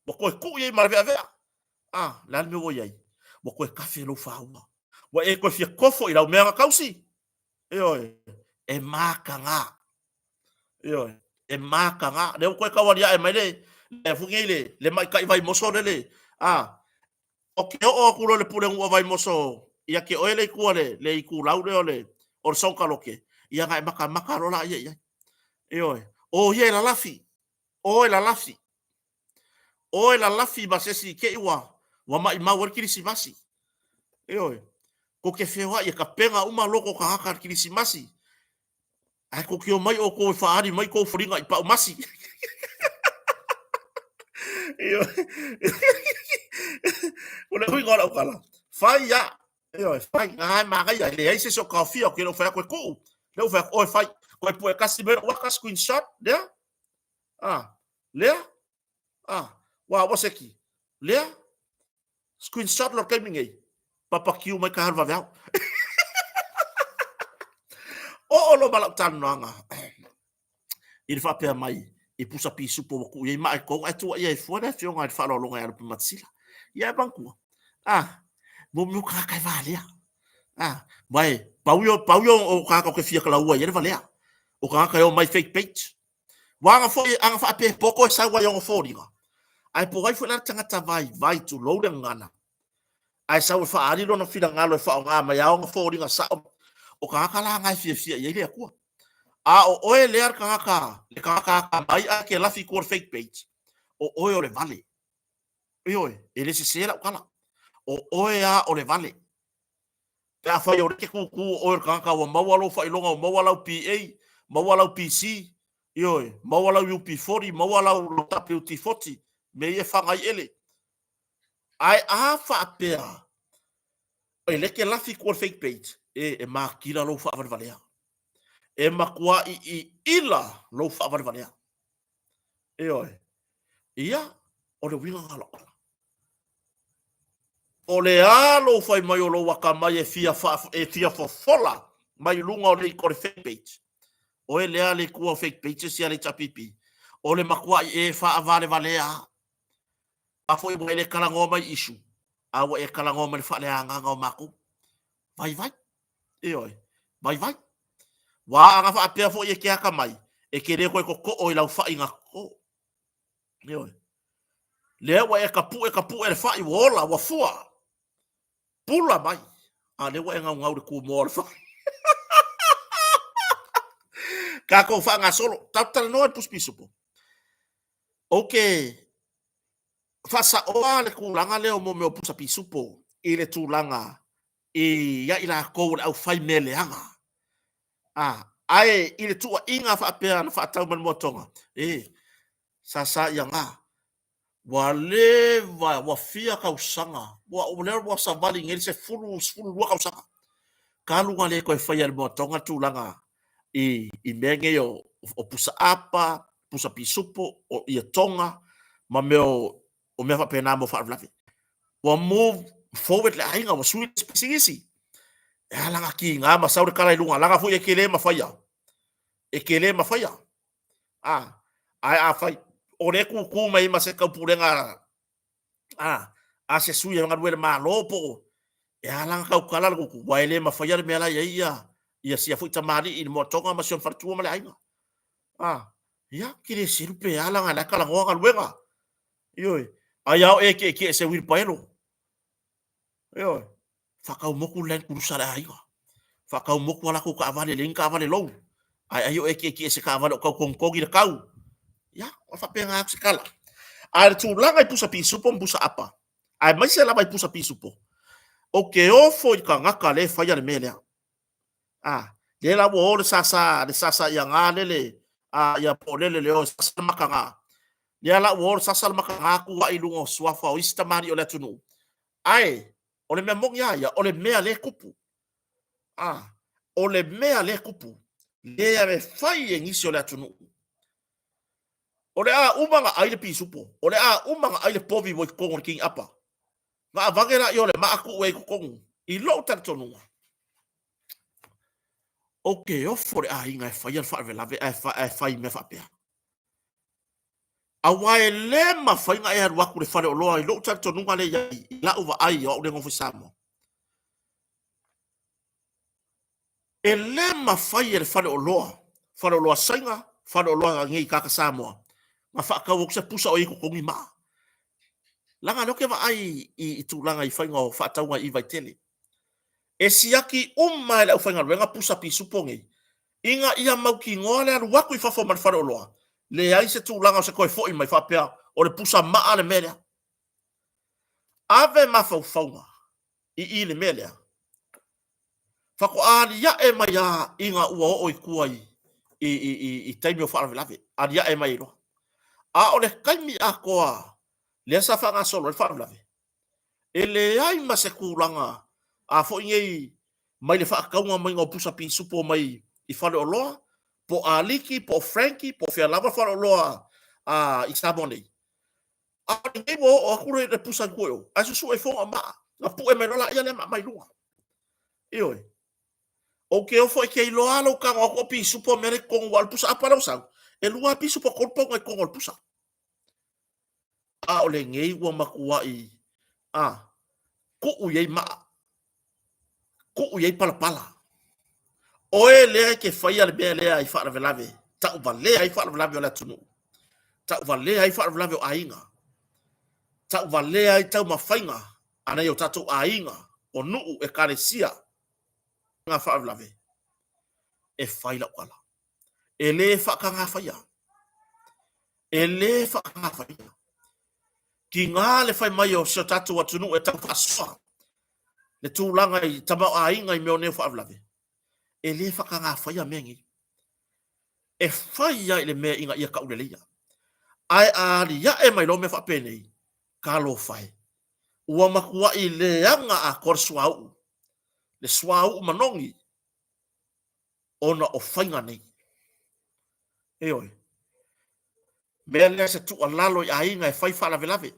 ua toe tuu i ai ma le veavea. A, le a le mea ua i ai? Ua toe kafe lou fāua. Ua e toe fia kofo i lau mea na tausi. Ioe, e makaga. Ioe, e makaga. Lea ua toe tau aliae mai le, le foi nei le, le maita'i Vaimoso lele, a, o ke oo atu loa i le pulenuu o Vaimoso ia te oe le itu a le, le itulau lea o le, o le Saukaloke, ia ona e matamata loa laia i ai. Ioe, o ia e lalafi, o e lalafi. O e lalafi ma se isi i te i ua, ua maʻimau ai le Kilisimasi. Ioe, tou te feoai e tapena uma loto o tagata i le Kilisimasi, ae tou te omai outou e faaali mai tou foliga i paumasi. Ioe. O le uiga o lau tala, fai a, ioe, fai, na e manaia, e leai se isi o taofia, ou te le o fai atu e tuu, lea ua fai atu, oe fai, toe pue tasi mai lou ata, screenshot, lea, a, lea, a, ua, ua seki, lea, Screenshot loa le taimi nei. Papakiu mai ka vaveao. Oo loa ma lau talanoaga i le faapea mai i pusa pisupo ua tuu i ai maa i tonu ae tuuaia ai fua le afioga i le faaaloaloga ia Lupematasila. Ia e manatua, ah, mo mea o tagata e valea. Ah, aua e pau ia, pau ia o tagata ou te fia laua i ai le valea. O tagata e omai fake page. Ua aga foi, aga faapea e poto e sau ai ona foliga, ae po o ai foi la le tagata vaivai, tulou le gagana, ae sau e faaali lona finagalo e faaaoga mai lava ona foliga sao, o tagata la na e fiafia i ai le Atua. A o oe lea le tagata, le tagata atamai ae te lafi i tua o le fake page, o oe o le vale. Ioe, e le sese lau tala. O oe lava o le vale. Pe afai o lea e te kūkū o oe o le tagata ua maua lou faailoga, ua maua lau BA, maua lau PC, Ioe, maua lau UP40, maua lau WT40, mea ia e faga ai ele. Ae a faapea, e le ke lafi kua le fake page, e, e makila lou faavalevalea. E matua iiila lou faavalevalea. Ioe. Ia, o le uiga lena o lau tala. O le a lou fai mai o lou akamai e fia, fa, e fia fofola mai luga o le, o le fake page. Oe lea le kua o fake pages ia le HRPP. O le matuai e faavalevalea. A foi ua e le talanoa mai issue, a ua e talanoa mai le faaleagaga o matou. Vaivai. Ioe. Vaivai. Ua ana faapea foi e te atamai, e te le toe totoo i lau faiga toto. Ioe. Lea ua e tapu'e tapu'e le fai ua ola, ua fua. Pula mai. A lea ua e gaugau i le kumoa o le fai. Tatou faagasolo. Tatou talanoa i le pusi pisupo. Ou te faasaoa le tulaga lea o mo mea o pusa pisupo i le tulaga ia i latou o le aufai mea leaga. A, ae i le tuuaiga faapea na faatau mai le moatoga, e, sa sa ia ga, ua leva, ua fia tausaga, ua, lea ua savali nei le 10, 12 tausaga, talu na le toe faia e le moatoga le tulaga i, i mea nei o, o pusa apa, pusa pisupo, o ia toga, ma mea o, o mea faapena mo faalavelave. Ua move forward le aiga, ua sui le pisinisi. E ala na kiga ma sau le tala i luga, laga foi e ke le mafaia. E ke le mafaia. A, ae afai, o le kūkū mai ma se taupulega a, a se sui e galue le Malo po o, e ala na tautala le kūkū, ua e le mafaia le mea la i ai ia, ia sia foi tamalii i le moatoga ma si ona faletua ma le aiga. A, ia, ke le selu pe ala na la e talanoa galuega. Ioe, ai a o e tietie se uilipaelo. Ioe, faatau motu le Land Cruiser a le aiga. Faatau motu a latou taavale, e leai ni taavale lou. Ae ai o e tietie se taavale o tau togitogi le tau. Ia, o faapena atu se tala. Ae le tulaga i pusa pisupo ma pusa apa, aemaise lava i pusa pisupo, ou te ofo i le tagata lea e faia le mea lea. A, lea la ua o le sasa, le sasa ia gā lele, a, ia po o lele le o e sasa le makaga. Lea la ua o le sasa le makaga tuuai i luga o suafa o isi tamalii o le atunuu. Ae, o le mea moni lava ia, o le mea lea e tupu. A, o le mea lea e tupu, lea e fai e nisi o le atunuu. O le a uma na ai le pisupo, o le a uma na ai le povi ua i totonu o le kini apa. Na avane laia o le maa tuu ai i totonu. I lou talitonuga, ou te ofo i le aiga e faia le faalavelave ae fai i mea faapea. Aua e le mafai ona e alu atu i le faleoloa i lou talitonuga lea i ai, i lau vaai o au lea e nofo i Samoa. E le mafai e le faleoloa, faleoloa Saina, faleoloa nei tagata Samoa, na faatau atu se pusa o i ai i totonu i maa. Leaga o lea ou te vaai i tulaga i faiga o faatauga i Vaitele. E siaki uma e le aufaigaluega pusa pisupo nei, ina ia mautinoa le alu atu i fafo ma le faleoloa, leai se tulaga o se toe foi mai faapea o le pusa maa le mea lea. Ave mafaufauga i i le mea lea. Faatoa aliae mai lava ina ua oo i tua i, i, i, i taimi o faalavelave, aliae mai ai loa. A o le taimi atoa lea sa faagasolo ai le faalavelave, e leai ma se tulaga a foi nei mai le faatauga maiga o pusa pisupo mai i faleoloa, po o Aliki, po o Frankie, po o fea lava faleoloa a, i Samoa nei. A o lenei ua oo atu le pusa i tua i o, ae susue ifo na maa, na pue mai loa laia lea ma aumai i luga. Ioe. Ou te ofo e te iloa lou tago atu o pisupo mea lea i totonu, aua o le pusa apa lea ua sau, e lua pisupo tolu pauga i totonu o le pusa. A o lenei ua matuai, a, tuu i ai maa, tuu i ai palapala. Oe lea e te faia le mea lea i faalavelave, tauvalea ai faalavelave o le atunuu, tauvalea ai faalavelave o aiga, tauvalea ai taumafaiga a nai o tatou aiga, o nuu, ekalesia, ngā faalavelave, e fai lau tala. E le faatagafaia. E le faatagafaia. Tiga le fai mai o si o tatou atunuu e tau faasoa le tulaga i tamaoaiga i mea o nei o faalavelave, e le faatagafaia mea nei. E fai ai le mea ina ia tauleleia. Ae a aliae mai loa mea faapenei, talofa e, ua matuai leaga atoa le suauu, le suauu manogi ona o faiga nei. Ioe. Mea lea se tuualalo i aiga e fai faalavelave.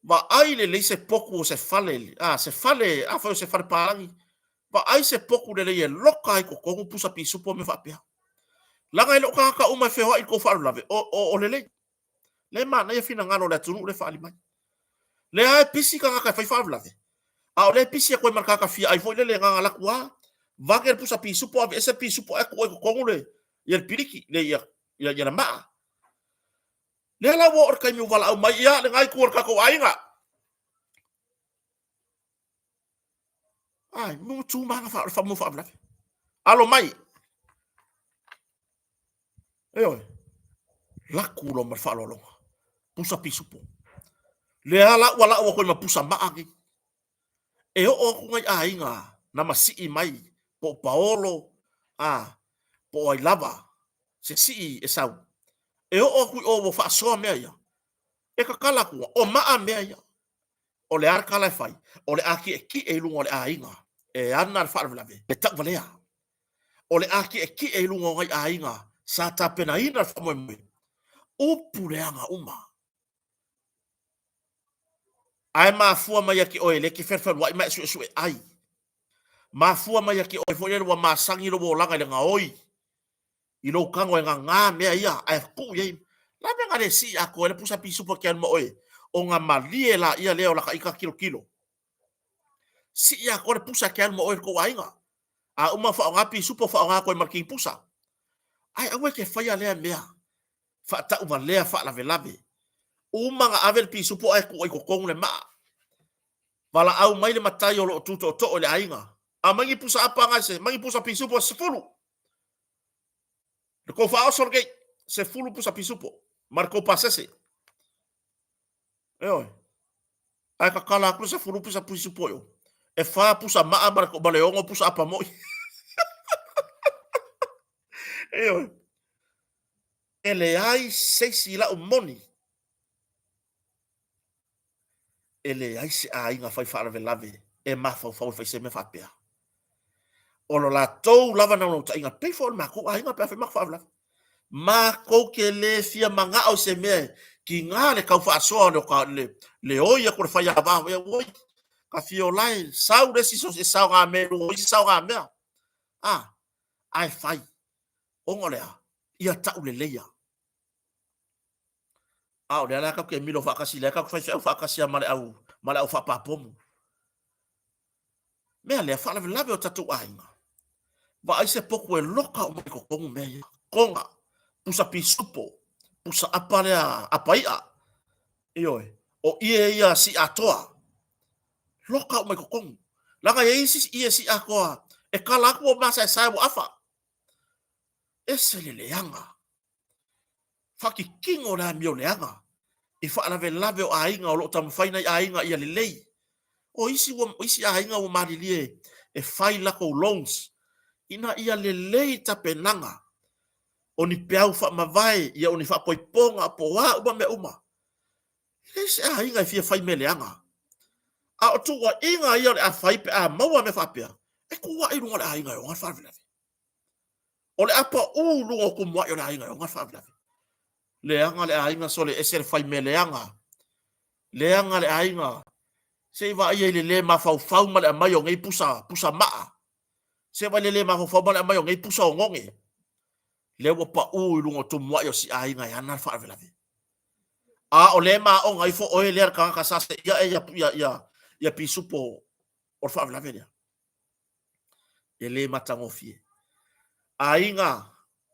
Vaai lelei se potu o se fale, a, se fale, afai o se fale palagi, vaai se potu lelei e loka ai totonu pusa pisupo mea faapea. Leaga e le o tagata uma e feoai i le tou faalavelave, o, o, o lelei. Lea e manaia finagalo o le atunuu lea e faaali mai. Lea e pisi tagata e fai faalavelave, a o lea e pisi atu ai ma le tagata fia ai foi lele na ona alu atu lava, vage le pusa pisupo, aveese le pisupo ae tuu ai i totonu le, ia le piliki, le, ia, ia, ia le maa. Lea la ua oo le taimi ua valaau mai, ia, lena itu o le tatou aiga. Ai, mo tu ma fa fa mo faalavelave. Alo mai. Ioe. Laku lo ma le faaaloaloga. Pusa pisupo. Lea la ua lau atu ai ma pusa maa nei. E oo atu nai aiga na masii mai po o Paolo, a, po o ai lava se sii e sau. E oo atu i o ua faasoa mea ia. E tatala atu, o maa mea ia. O le a le tala e fai? O le a tietie i luga o le aiga e ana le faalavelave, le tauvalea. O le a tietie i luga o nai aiga sa tapenaina le faamoemoe, upu leaga uma. Ae mafua mai ia te oe lea e te felufelua'i ma e suesue ai. Mafua mai ia te oe foi lele ua masani lou olaga i le gaoi i lou tago e gagā mea ia ae tuu i ai. La mea na le sii atoa ai le pusa pisupo e te alu ma oe ona malie laia lea o lata ita tilotilo. Sii atoa le pusa e te alu ma oe i le tou aiga. A uma faaaoga pisupo faaaoga atu ai ma le kinipusa. Ae aua e te faia lea mea faatauvalea faalavelave. Uma ona ave le pisupo ae tuu ai i totonu le maa. Valaau mai le matai o lo o tu tootoo i le aiga. Aumai ni pusa apa na se, aumai ni pusa pisupo se 10. Le kou faaoso lenei, 10 pusa pisupo ma le kou pasese. Ioe. Ae tatala atu le 10 pusa pisupo i o. E 4 pusa maa ma le, ma le 6 pusa apa moi. Ioe. E leai se isi lau moni e leai se aiga fai faalavelave e mafaufau e fai se mea faapea. O lo latou lava naunautaiga, pei foi o le matou aiga pe a fai matou faalavelave. Matou te le fia manao i se mea e tiga le tau faasoa o le, le oi atu o le faiava, ia oi, ka fia ola e sau le isi e saogamea i luga o isi saogamea. A, ae fai, ona o le a? Ia tauleleia. A o lea la tatou te milo faatasi, lea tatou te faifeau faatasi lava ma le au, ma le au faapapomu. Mea lea, faalavelave o tatou aiga. Vaai se potu e loka uma i totonu mea ia. Koga, pusa pisupo, pusa apa lea, apa i'a. Ioe, o ie ia si'atoa. Loka uma i totonu. Leaga e i ai isi ie si'atoa e kala atu ua masaesae ua afa. Ese le leaga. Faakikino le amio leaga i faalavelave o aiga o lo o taumafai nai aiga ia lelei. O isi, ua, isi aiga ua malilie e fai latou loans ina ia lelei tapenaga o ni peau faamavae, ia o ni faapoipoga, po o a uma mea uma. E leai se aiga e fia fai mea leaga. A o tuuaiga ia o le a fai pe a maua mea faapea, e tuuai i luga o le aiga e ona le faalavelave. O le a paū i luga o tumuai o le aiga e ona le faalavelave. Leaga le aiga sole ese le fai mea leaga. Leaga le aiga. Se i vaaia i le le mafaufau ma le aumai o nei pusa, pusa maa. Se i vaai le le mafaufau ma le aumai o nei pusa ogoge. Lea ua paū i luga o tumuai o si aiga e ana le faalavelave. A o lea e maoga ifo oe lea le tagata sa seia e ia, ia, ia, ia pisupo o le faalavelave lea. E le matagofie. Aiga,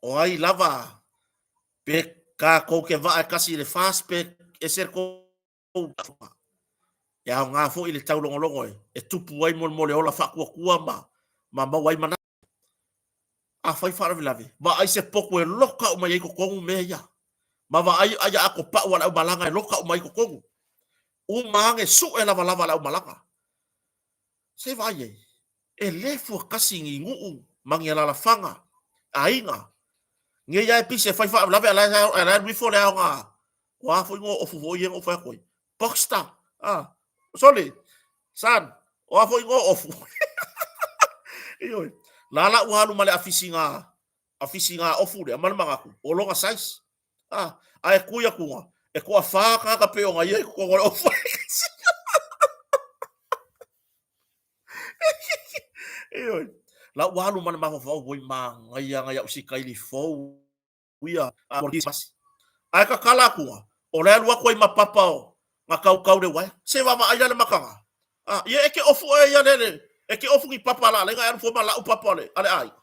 o ai lava pe tatou te vaa e tasi i le FAST pe ese le tou e aoga foi le taulogologo e tupu ai molemole ola faatuatua ma, ma maua ai manatu. Afai faalavelave, vaai se potu e loka uma i ai totonu mea ia. Ma vaai ai ato pau a le aumalaga e loka uma ai totonu. Uma ane sue lavalava a le aumalaga. Se i vaai ai, e le fuatasi ni nuu ma ni alaalafaga, aiga, Nei a e pisi e fai faalavelave a la e alu ifo le aoga. O a foi igoa o ofu foi ia na ou fai atu ai. Boxster. Ah, sole. San, o a foi igoa o ofu. Ioe. La la ua alu ma le afisiga, afisiga ofu lea, ma le manatu, o lona size. Ah, ae kui atu e toafa tagata pei ona ia i totonu o le ofu. Ioe. La ua alu ma le mafaufau, oi manaia nai au sikaili fou ia a mo le Kerisimasi. Ae tatala atu, o le alu atu ai ma papa o na kaukau le uaea. Se vaavaai la le mataga. Ah, ia e te ofu oe ia lele, e te ofu ni papa a la alai na e alu fua ma lau papa a le aiga.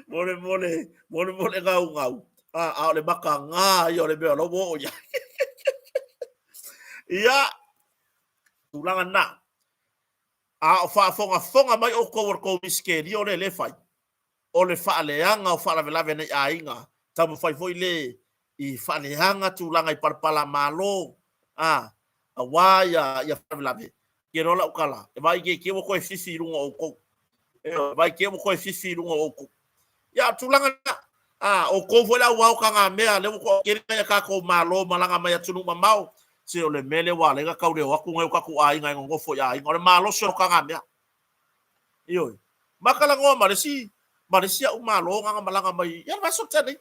Mole mole, mole mole gau gau. A, a o le mataga ia o le mea o la ua oo i ai. Ia, tulaga na. A o faafogafoga mai outou o le tou misitelio lea le fai, o le faaleaga o faalavelave nei aiga, taumafai foi le i faaleaga tulaga i palapala malo, a, aua ia, ia faalavelave, ke loa lau tala, e vaai te te ua toe fifi i luga o outou. E vaai te ua toe fifi i luga o outou. Ia, o tulaga na, a, outou foi le au ao tagamea, lea ua toatele nai a tatou malo malaga mai atunuu mamao, se o le mea lea ua ala ai ona tau leo atu nai o tatou aiga e nonofo i aiga, o le malosi o tagamea. Ioe. Ma talanoa ma le isi, ma le isi au malo na na malaga mai ia le vaiaso tea nei.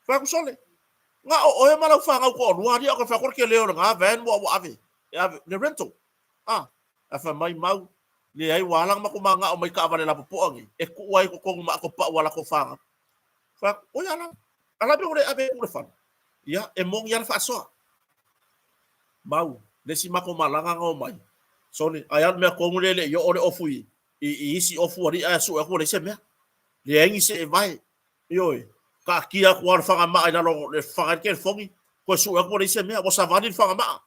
Fai atu sole, na o oe ma lau fanau toalua alii a o ke fai atu o le tele o lena van ua ua ave, e ave, le rental. Ah, ae fai mai mau, leai ua ala ona matou manao mai taavale lapopoa nei, e tuu ai i totonu ma ato pau a latou fanau. Fai atu, oi ala, ala mea ua le ave e tuu i le fale. Ia, e moni lava le faasoa. Mau, le isi matou malaga na omai, sole, ae a le mea tonu lea e le i oo le ofu i, i, i isi ofu alii ae sue atu ua leai se mea. Leai ni see vae. Ioe, taatia atu lava o le fagamaa i lalo o le faga ai le telefoni, toe sue atu ua leai se mea, ua savali le fagamaa.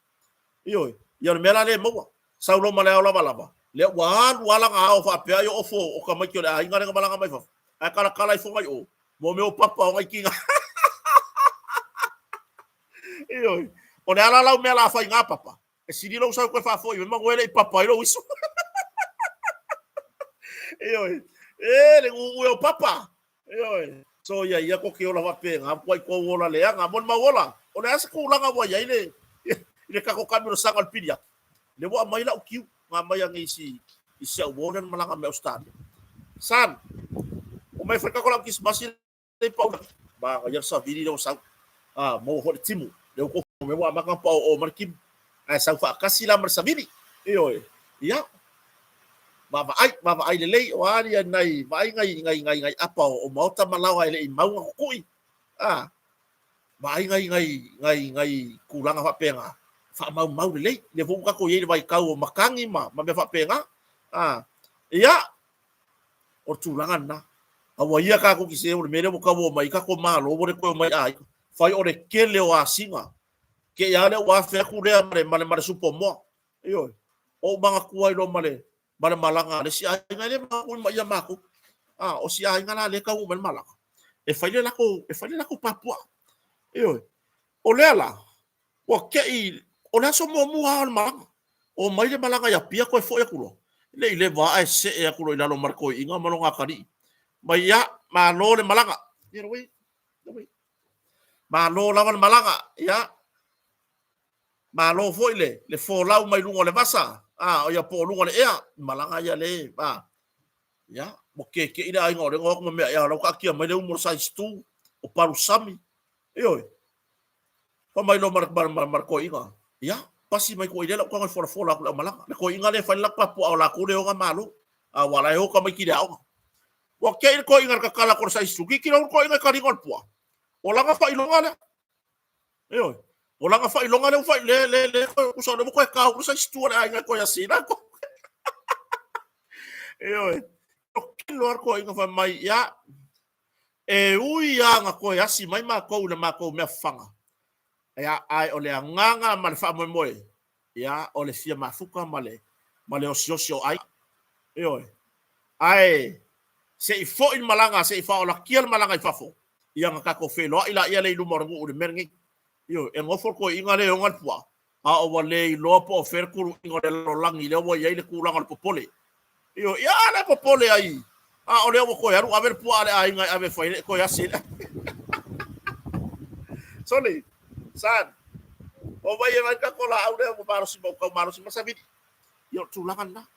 Ioe, ia o le mea la lea e maua. Sau loa ma le ao lavalava, lea ua alu lava lana ao faapea ai o ofo o tamaiti o le aiga lea na malaga mai fafo, ae talatala ifo nai o, mo mea o papa o nai tiga. Ioe, o le a la lau mea la fai na papa? E sili lou sau toe faafoi mai manu e le i papa ai lou uso. Ioe, e le gugu e o papa. Ioe, so ia ia ko ke ola faapena, matua i tou ola leaga. Mo le mau ola, o le a se tulaga ua i ai le i le tatou taamilosaga o le pili atu? Lea ua aumai lau kiu, na aumai anei i i si au uo lea na malaga mai Ausetalia. Son, omai e fai tatou lau Kerisimasi lea i Paulagi. Manaia le savili lea ua sau. Ah, maua foi le timu. Lea ua tou mea ua amata ona paoo mai le timu. Ae sau faatasi la ma le savili. Ioe. Ia, vaavaai, vaavaai lelei, o a ia nai, vaai nai, nai, nai, nai apa o maota ma laoa e le i mau na tutui. Ah, vaai nai, nai, nai, nai tulaga faapena, faamaumau lelei. Lea foi ua tatou i ai i le vaitau o matagi ma, ma mea faapena. Ah, ia, o le tulaga lena. Aua ia tatou te se o le mea lea ua tau omai ai tatou Malo ua le toe omai aiga. Fai o le tele o asiga. Te i lava lea ua afe atu lea ma le, ma le, ma le supo moa. Ioe. O ou manatua ai loa ma le, ma le malaga a le isi aiga, e le manatua ma ia matou. A, o si aiga la lea e taunuu mai le malaga, e fai le latou, e fai le latou papuaa. Ioe. O lea la, ua te i, o le aso muamua lava o le malaga. Omai le malaga i Apia toe foi atu loa. E le i leva lava ae see atu loa i lalo ma le toeaina ma lona atalii. Mai ia, malo le malaga. Ia ui, ui. Malo lava le malaga. Ia, malo foi le, le folau mai luga o le vasa, a, o ia po o luga o le ea, malaga ia le, a, ia, ua keke'i le aiga o lea na o atu ma mea ea, o la ua taatia mai le umu o le size 2, o palusami, ioe, fai mai loa ma le, ma, ma, ma le toeaina, ia, pasi mai koe i lea lau tago e folafola atu le aumalaga. Le toeaina lea e fai le latou papuaa o latou le ona malo, a ua la e o tamaiti i le aoga. Ua te'i le toeaina i le tatala atu o le size 2, tilotilo le toeaina i taliga o le puaa, o lana faailoga lea. Ioe. O lana faailoga lea ua fai, le, le, le, tusa o lea ua toe tau le size 2 a le aiga e toe asina atu. Ioe. O kilo lava le toeaina fai mai, ia, e ui lava na toe asi mai matou i le matou mea fafaga, ia, ae o le agaga ma le faamoemoe, ia, o le fia mafuta ma le, ma le osiosi o aiga. Ioe. Ae se i foi le malaga, se i faaolatia le malaga i fafo, ia ona tatou feiloai laia lea i luma o le nuu i le mea lenei. Ioe, e nofo le toeaina lea e ona le puaa, a ua le iloa po o fea le tuluiga o le lalolagi lea ua i ai le tulaga o le popole. Ioe, ia a le popole ai A o lea ua toe alu ave le puaa a le aiga e ave e fai toe asi ai le Soli, son, omai e vaai le tatou laau lea ua malosi ma ua tau malosi ma savili. Ia o le tulaga lena.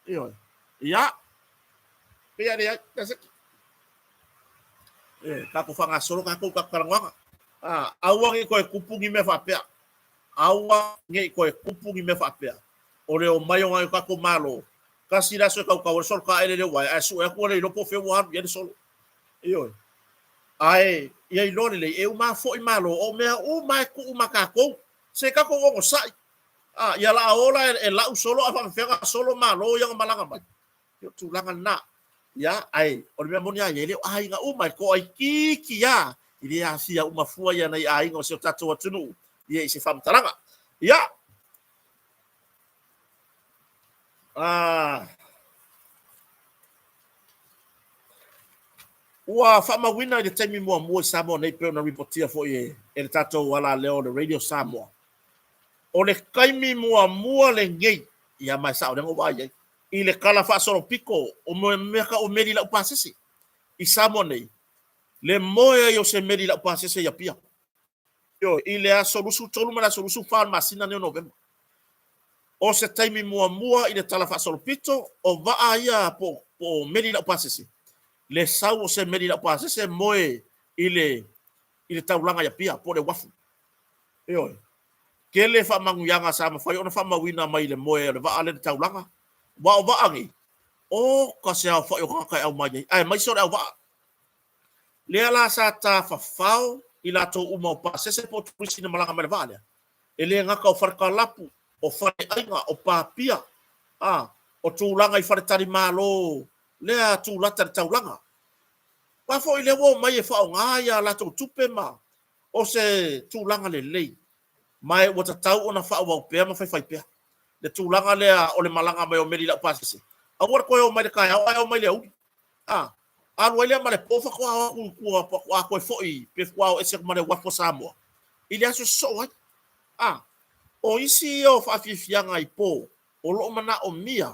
Ioe. Ia, pei a leai, that's it. E, tatou faagasolo tatou i tatou talanoaga. A, aua ne i toe tupu ni mea faapea. Aua ne i toe tupu ni mea faapea. O le omai o nai o tatou Malo, tasi le aso e tautau ai le solo taele i le uaea, ae sue atu ua le iloa po o fea ua alu i ai le solo. Ioe. Ae ia iloa lelei, e uma foi Malo, o mea uma e tuu ma tatou. Se tatou onosai. A, ia la ola e lau solo a faapefea ona solo Malo ia na malaga mai. Ia o tulaga lena. Ia, ae o le mea moni lava ia, e le o aiga uma, e toaitiiti lava, e le aafia uma fua ia nai aiga o si o tatou atunuu ia i se faamatalaga. Ia, ua faamauina i le taimi muamua i Samoa nei pei ona ripotia foi e le tatou alaleo o le Radio Samoa, o le taimi muamua lenei, ia ma e sao lea na ou vaai ai, i le tala faasolopito o mea tau o meli laupasese i Samoa nei, le moe ai o se meli laupasese i Apia. Ioe, i le aso 23 ma le aso 24 o le masina nei o Novema. O se taimi muamua i le tala faasolopito o vaa ia po o meli laupasese, le sau o se meli laupasese moe i le taulaga i Apia po o le uafu. Ioe. Tele faamanuiaga sa mafai ona faamauina mai le moe o le vaa lea i le taulaga, aua o vaa nei, oka se aofai o tagata e aumai ai, aemaise o le auvaa. Lea la sa tafafao i latou uma o pasese po o turisi na malaga mai i le vaa lea, e le gata o faletalapu, o faleaiga, o papia, a, o tulaga i faletalimalo lea tulata i le taulaga. Aua foi lea ua omai e faaaoga ia latou tupe ma o se tulaga lelei, ma ua tatau ona faaauau pea ma faifai pea le tulaga lea o le malaga mai o meli laupasese. Aua le toe o mai le taeao ae o mai le aoauli. A, alu ai lea ma le po faatoa o atu i tua, faatoa toe foi pe faatoa o ese atu ma le uafu o Samoa i le aso e sosoo ai. A, o isi ia o faafiafiaga i po o lo o manaomia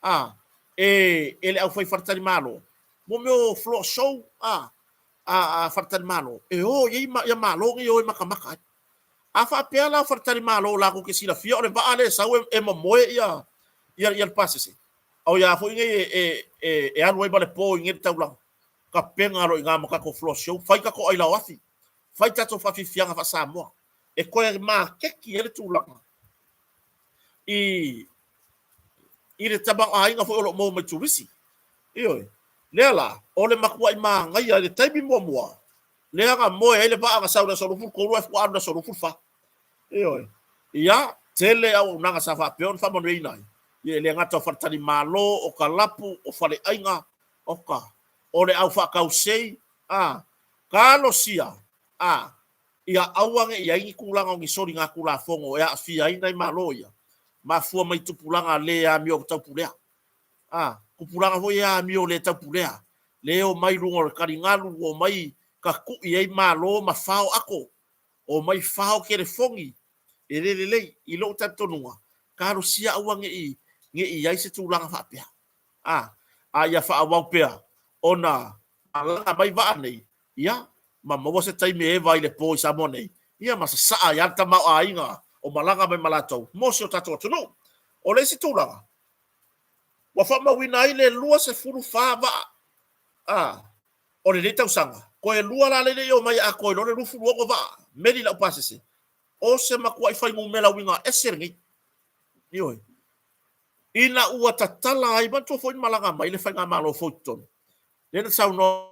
a, e le aufai faletalimalo, mo mea o floor show a, a faletalimalo e o i ai ia Malo nei e o e matamata ai. A faapea la o faletalimalo latou te silafia o le vaa lea e sau e momoe ia le pasese, a o ia foi nei e alu ai ma le po i nei le taulaga, tapena loa i ina ma tatou floor show, fai tatou ailao afi, fai tatou faafiafiaga faa-Samoa e toe maketi ai le tulaga i le tamaoaiga foi o lo o maua mai turisi. Ioe. Lea la, o le matuai manaia i le taimi muamua, lea na moe ai le vaa na sau i le aso 23 ae faatoa alu i le aso 24. Ioe. Ia, tele auaunaga sa faapea ona faamanuiaina ai. Ia, e le gata o faletalimalo, o kalapu, o faleaiga, oka, o le au faatausei, a, talosia, a, ia aua ne i i ai ni tulaga o ni soligatulafono e aafia ai nai Malo ia, mafua mai tupulaga le amio taupulea. A, tupulaga foi e amio le taupulea, le omai i luga o le taligalu, omai tatu'i ai Malo ma fao ato, omai fao telefoni, e le lelei. I lou talitonuga, talosia aua ne i i ai se tulaga faapea. A, a ia faaauau pea ona malaga mai vaa nei, ia, ma maua se taimi e eva ai le po i Samoa nei, ia ma sasaa ai lava le tamaoaiga o malaga mai ma latou mo si o tatou atunuu. O le isi tulaga, ua faamauina ai le 24 vaa a o lenei tausaga, toe lua la lea e le i omai atoa i loa le 26 vaa meli laupasese, o se matuai fuainumera uiga ese lenei. Ioe. Ina ua tatala ai, manatua foi na malaga mai le faigamalo fou i totonu, lea na saunoa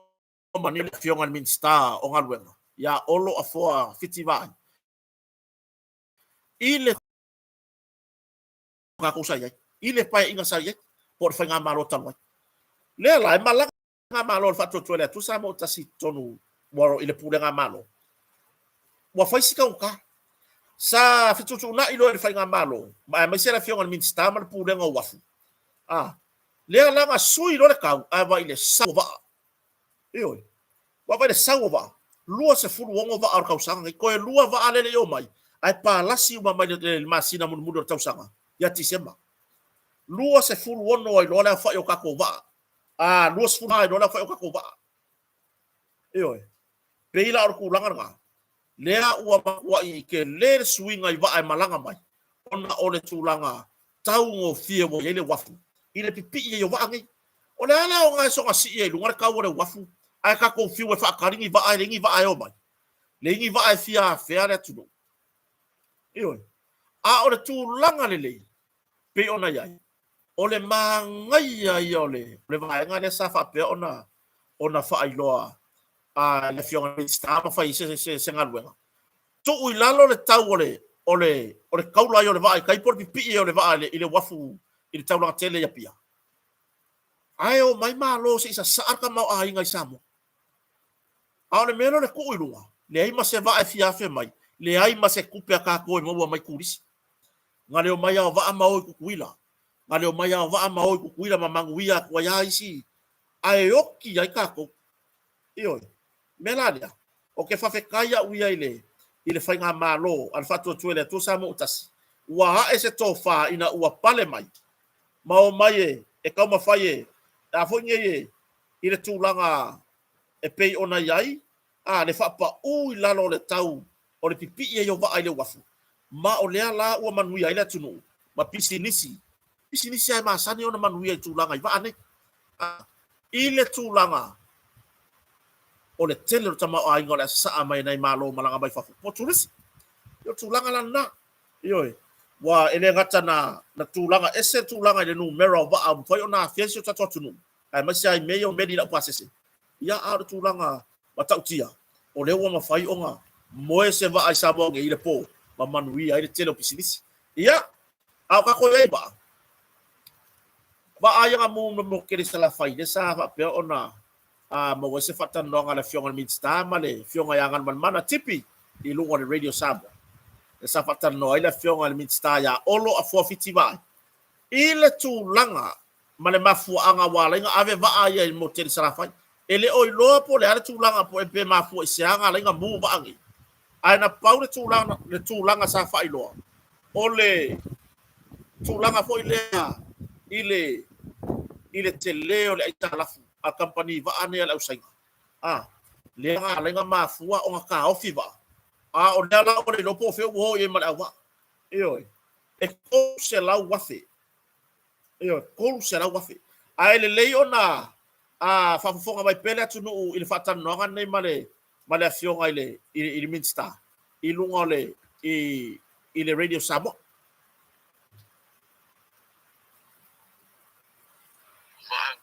manino le Afioga i le Minisita o Galuega ia Olo Afoa Fiti Vaai i le tatou sa i ai, i le paeaiga sa i ai, po o le faigamalo talu ai. Lea la, e malaga Malo o le Faatuatua i le Atua Samoa Tasi i totonu i le Pulega Malo, ua fai si taugata. Sa fetuutuunai loa e le Faigamalo, aemaise le Afioga i le Minisita ma le Pulega o Uafu, a, lea la na sui loa le tau, ae vaai i le sau o vaa. Ioe. Ua vaai i le sau o vaa, 26 vaa o le tausaga nei, toe lua vaa lea e le i omai, ae palasi uma mai le masina mulimuli o le tausaga, ia Tisema. 26 ai loa le aofai o tatou vaa. A 24 ai loa le aofai o tatou vaa. Ioe. Pei la o le tulaga lena, lea ua matuai tele le suiga i vaa e malaga mai, ona o le tulaga taugofie ua i ai le uafu i le pipii ai o vaa nei. O le a le aoga e soona sii ai i luga le tau o le uafu, ae tatou fiu e faatali ni vaa, e leai ni vaa e o mai, leai ni vaa e fia afea le atunuu. Ioe. A o le tulaga lelei pei ona i ai, o le manaia ia o le vaega lea sa faapea ona faailoa a le Afioga i le Minisita ma fai ai se galuega, tuu i lalo le tau o le taula ai o le vaa i tai po o le pipii ai o le vaa i le uafu i le taulaga tele i Apia. Ae omai Malo se i sasaa le tamaoaiga i Samoa. A o le mea lea o le tuu i luga, leai ma se vaa e fia afe mai, leai ma se tupe a tatou e maua mai turisi. Na le omai lava o vaa ma o i Tutuila, na le omai lava o vaa ma o i Tutuila ma manuia atu ai lava isi, ae oti ai tatou. Ioe. O le mea la lea, ou te faafetai au ia i le Faigamalo a le Faatuatua i le Atua Samoa ua Tasi, ua ae se tofa ina ua pale mai ma omai e taumafai e a foi nei i le tulaga e pei ona i ai a le faapau i lalo o le tau o le pipii ai o vaa i le uafu, ma o lea la ua manuia ai le atunuu ma pisinisi, pisinisi lava e masani ona manuia i tulaga i vaa nei. I le tulaga o le tele o le tamaoaiga o le a sasaa mai e nai Malo malaga mai fafo po o turisi. O le tulaga la lena. Ioe. Ua e le gata na tulaga ese le tulaga i le numera o vaa ua mafai ona afea si o tatou atunuu, aemaise lava i mea ia o meli laupasese. Ia, a o le tulaga matautia, o lea ua mafai ona moe se vaa i Samoa nei i le po ma manuia ai le tele o pisinisi. Ia, a o tatou i ai i vaa, vaa ia na mu i le motu tele i Salafai, lea sa faapea ona maua ai se faatalanoaga a le Afioga i le Minisita ma le Afioga ia Galumalemana Tipi i luga o le Radio Samoa. Lea sa faatalanoa ai le Afioga i le Minisita ia Olo Afoa Fitivaai i le tulaga ma le mafuaaga ua ala ai ona ave vaa ia i le motu tele i Salafai. E le o iloa po o le a le tulaga po pe mafua i se aga ala ai ona mu vaa nei. Ae na pau le tulaga, le tulaga sa faailoa, o le tulaga foi lea i le i le tele o le aitalafu a kamupani vaa nei a le auSaina, a lea na ala ai ona mafua ona taofi vaa, a o lea la ua le iloa po o fea ua o i ai ma le auvaa. Ioe, e 300,000. Ioe, 300,000. Ae lelei ona faafofoga mai pea le atunuu i le faatalanoaga lenei ma le ma le Afioga i le i le Minisita i luga o le i le Radio Samoa. Vaa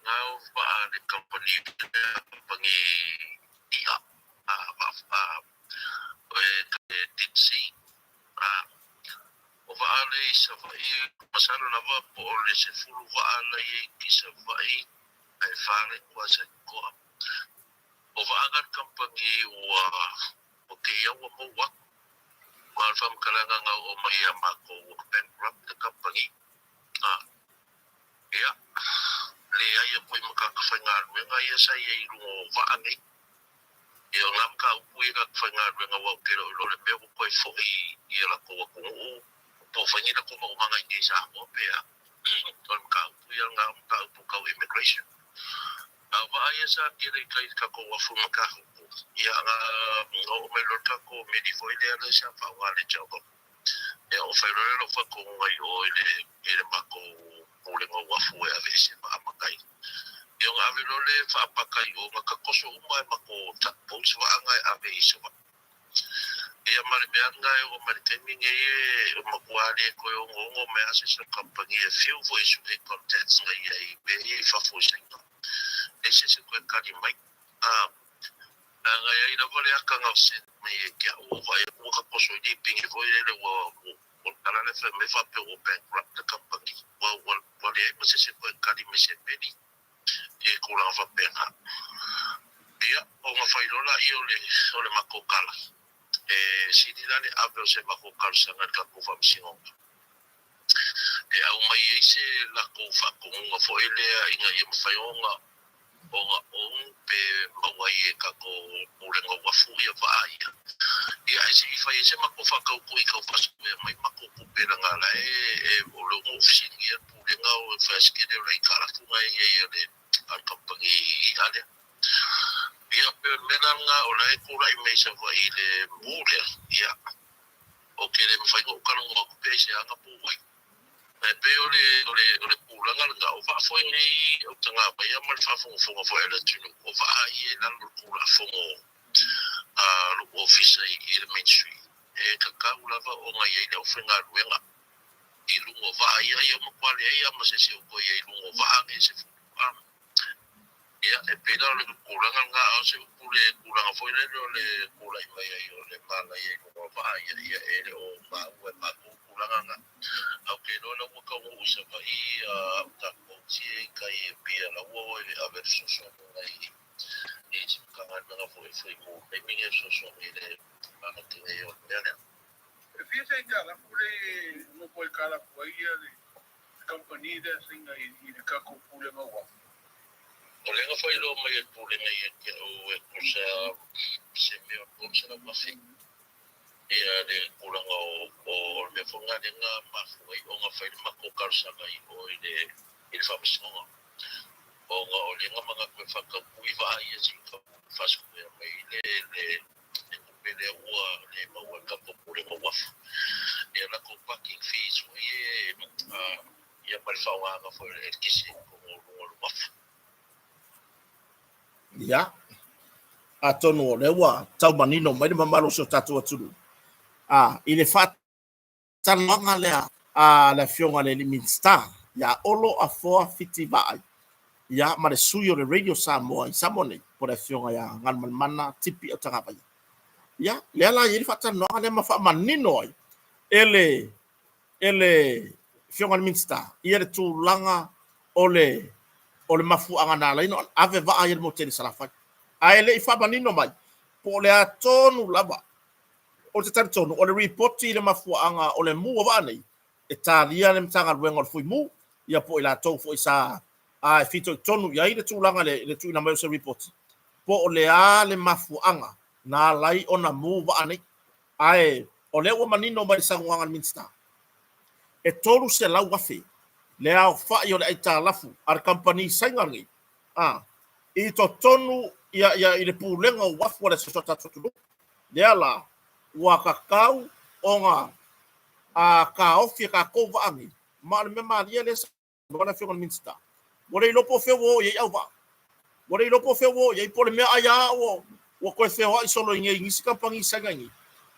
vaa le kamupani lea kamupani i'a a va o e Deep Sea a o vaa le i Savaii masalo lava po o le 10 vaa la i ai ki Savaii ae fa le tua sa i toa. O vaaga le kamupani ua o keia ua maua atu. Ma o le faamatalaga na oo mai ia matou ua bankrupt le kamupani. A, ia, leai atu ai ma tagata faigaluega ia sa i ai i luga o vaa nei. Ia, o na mataupu ia i tagata faigaluega aua ou te le o iloa le mea ua toe foi i a latou atunuu po o fai ni latou maumaga i inei i Samoa pe a. O le mataupu ia lena o le mataupu tau immigration. A o vaa ia sa tele i tai i le tatou uafu i Matautu, ia na oo mai loa le tatou meli foi lea lea sa faaaoga e le Jacob. Ia o fai loa lea lou faatonuga i o i le i le matou pulega o uafu e aveese vaa ma tai. Ia ona ave loa lea faapaka i o, na tatoso uma e matou tugboats vaa na e ave i Savaii. Ia ma le mea lena e oo mai le taimi nei e matua le toe onoono mai lava se isi o kamupani e fiu foi e sue contacts na ia i mea ia i fafo i Saina. Leai se isi e toe tali mai. A, leaga e i ai lava le aka na send mai ia te au ua vaai atu ua tatoso i lipini foi lele ua ua tala le fai mai faapea ua bankrupt le kamupani. Ua ua ua leai ma se isi e toe tali mai se meli i tulaga faapena. Ia, ona fai loa laia o le, o le matou tala, e sili la le ave o se matou talosaga i le tatou Faamasinoga e aumai ai se latou faatonuga foi lea ina ia mafai ona, ona own pe maua ai e tatou Pulega Uafu ia vaa ia. Ia, ae se i fai ai se matou faatautui tau faasauea mai matou tupe leaga la e, e, o lea ua ou fesiligia le Pulega o fai lava si tele o le aitalafu na e i ai a le. a le kamupani i'a lea. Ia, pei o le mea la lena o la e tulai mai i Savaii i le mu lea, ia, ou te le mafai ona ou talanoa atu pe aisea na mu ai. Ae pei o le, o le, o le tulaga lena, o vaa foi nei autagavaia ma le faafogafoga foi a le atunuu, o vaa ia i lalo o le Tulafono a lou ofisa i i le Ministry, e tatau lava ona i ai le aufaigaluega i luga o vaa ia, ia matua leai lava ma se isi o toe i ai i luga o vaa nei se fulu. Ia, e pei la o le tulaga lena, a o se upu le tulaga foi lele o le tulai mai ai o le manaia i luga o vaa ia, ia e le o maua e matou le tulaga lena. Ae ou te iloa la ua taunuu i Savaii au tatou tie i tai e pia la ua o e ave le fesoasoani mai i isi Matagaluega foi e fai mo taimi nei e fesoasoani i le manatia o le mea lea. E fia se aitalafu le nofo aitalafu ai le kamupani lea saina i le tatou Pulega o Uafu? O lea na faailoa mai e le Pulega ia te au e tusa se mea o $300,000 ia le tulaga o le mea foi lena lea na mafua ai ona fai le matou talosaga i o i le Faamasinoga, ona o lea na manatu e faatautui vaa ia se i tau faasikuea mai le tupe lea ua le maua e le tatou Pulega o Uafu. Ia latou parking fees foi ia ma le faaaogaina foi o le eletise i totonu o luga o le uafu. Ia, atonu o lea ua tau manino mai le mamalu o si o tatou atunuu, i le faatalanoaga lea a le Afioga i le Minisita ia Olo Afoa Fiti Vaai, ia, ma le sui o le Radio Samoa i Samoa nei, po o le Afioga ia Galumalemana Tipi Autagavaia. Ia, lea la e i ai le faatalanoaga lea ma faamanino ai e le e le Afioga i le Minisita ia le tulaga o le o le mafuaaga na ala ai ona ave vaa ia i le motu i Salafai. Ae le i faamanino mai po o le a tonu lava. Ou te talitonu o le ripoti i le mafuaaga o le mu o vaa nei, e talia le Matagaluega o le Fuimu, ia po o i latou foi sa e fitoitonu i ai le tulaga i le tuuina mai o se ripoti, po o le a le mafuaaga na ala ai ona mu vaa nei. Ae o lea ua manino mai le saunoaga a le Minisita, e $300,000 le aofai o le aitalafu a le kamupani Saina lenei a i totonu ia, ia, i le pulega o uafu a le si o tatou atunuu. Lea la ua tatau ona taofi e tatou vaa nei, ma o le mea malie lea saunoa le Afioga i le Minisita, ua le iloa po o fea ua o i ai auvaa. Ua le iloa po o fea ua o i ai, po o le meaai lava ua toe feoai solo i inei i nisi kamupani Saina i inei.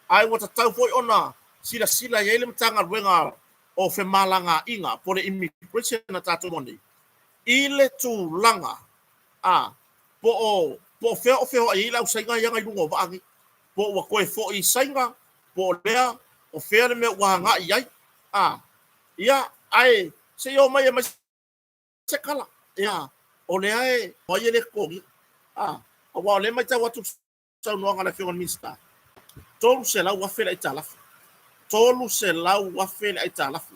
Ae ua tatau foi ona silasila i ai le Matagaluega o Femalagaaiga po o le Immigration a tatou nei i le tulaga a po o po o fea o feoai ai le au Saina ia na i luga o vaa nei. Po ua toe foi i Saina, po o lea, o fea le mea ua agai i ai. A, ia, ae se i oo mai e aumai se tala. Ia, o lea e, o ai e le totogia. A, aua o lea e matau atu i le saunoaga a le Afioga i le Minisita, $300,000 le aitalafu. $300,000 le aitalafu.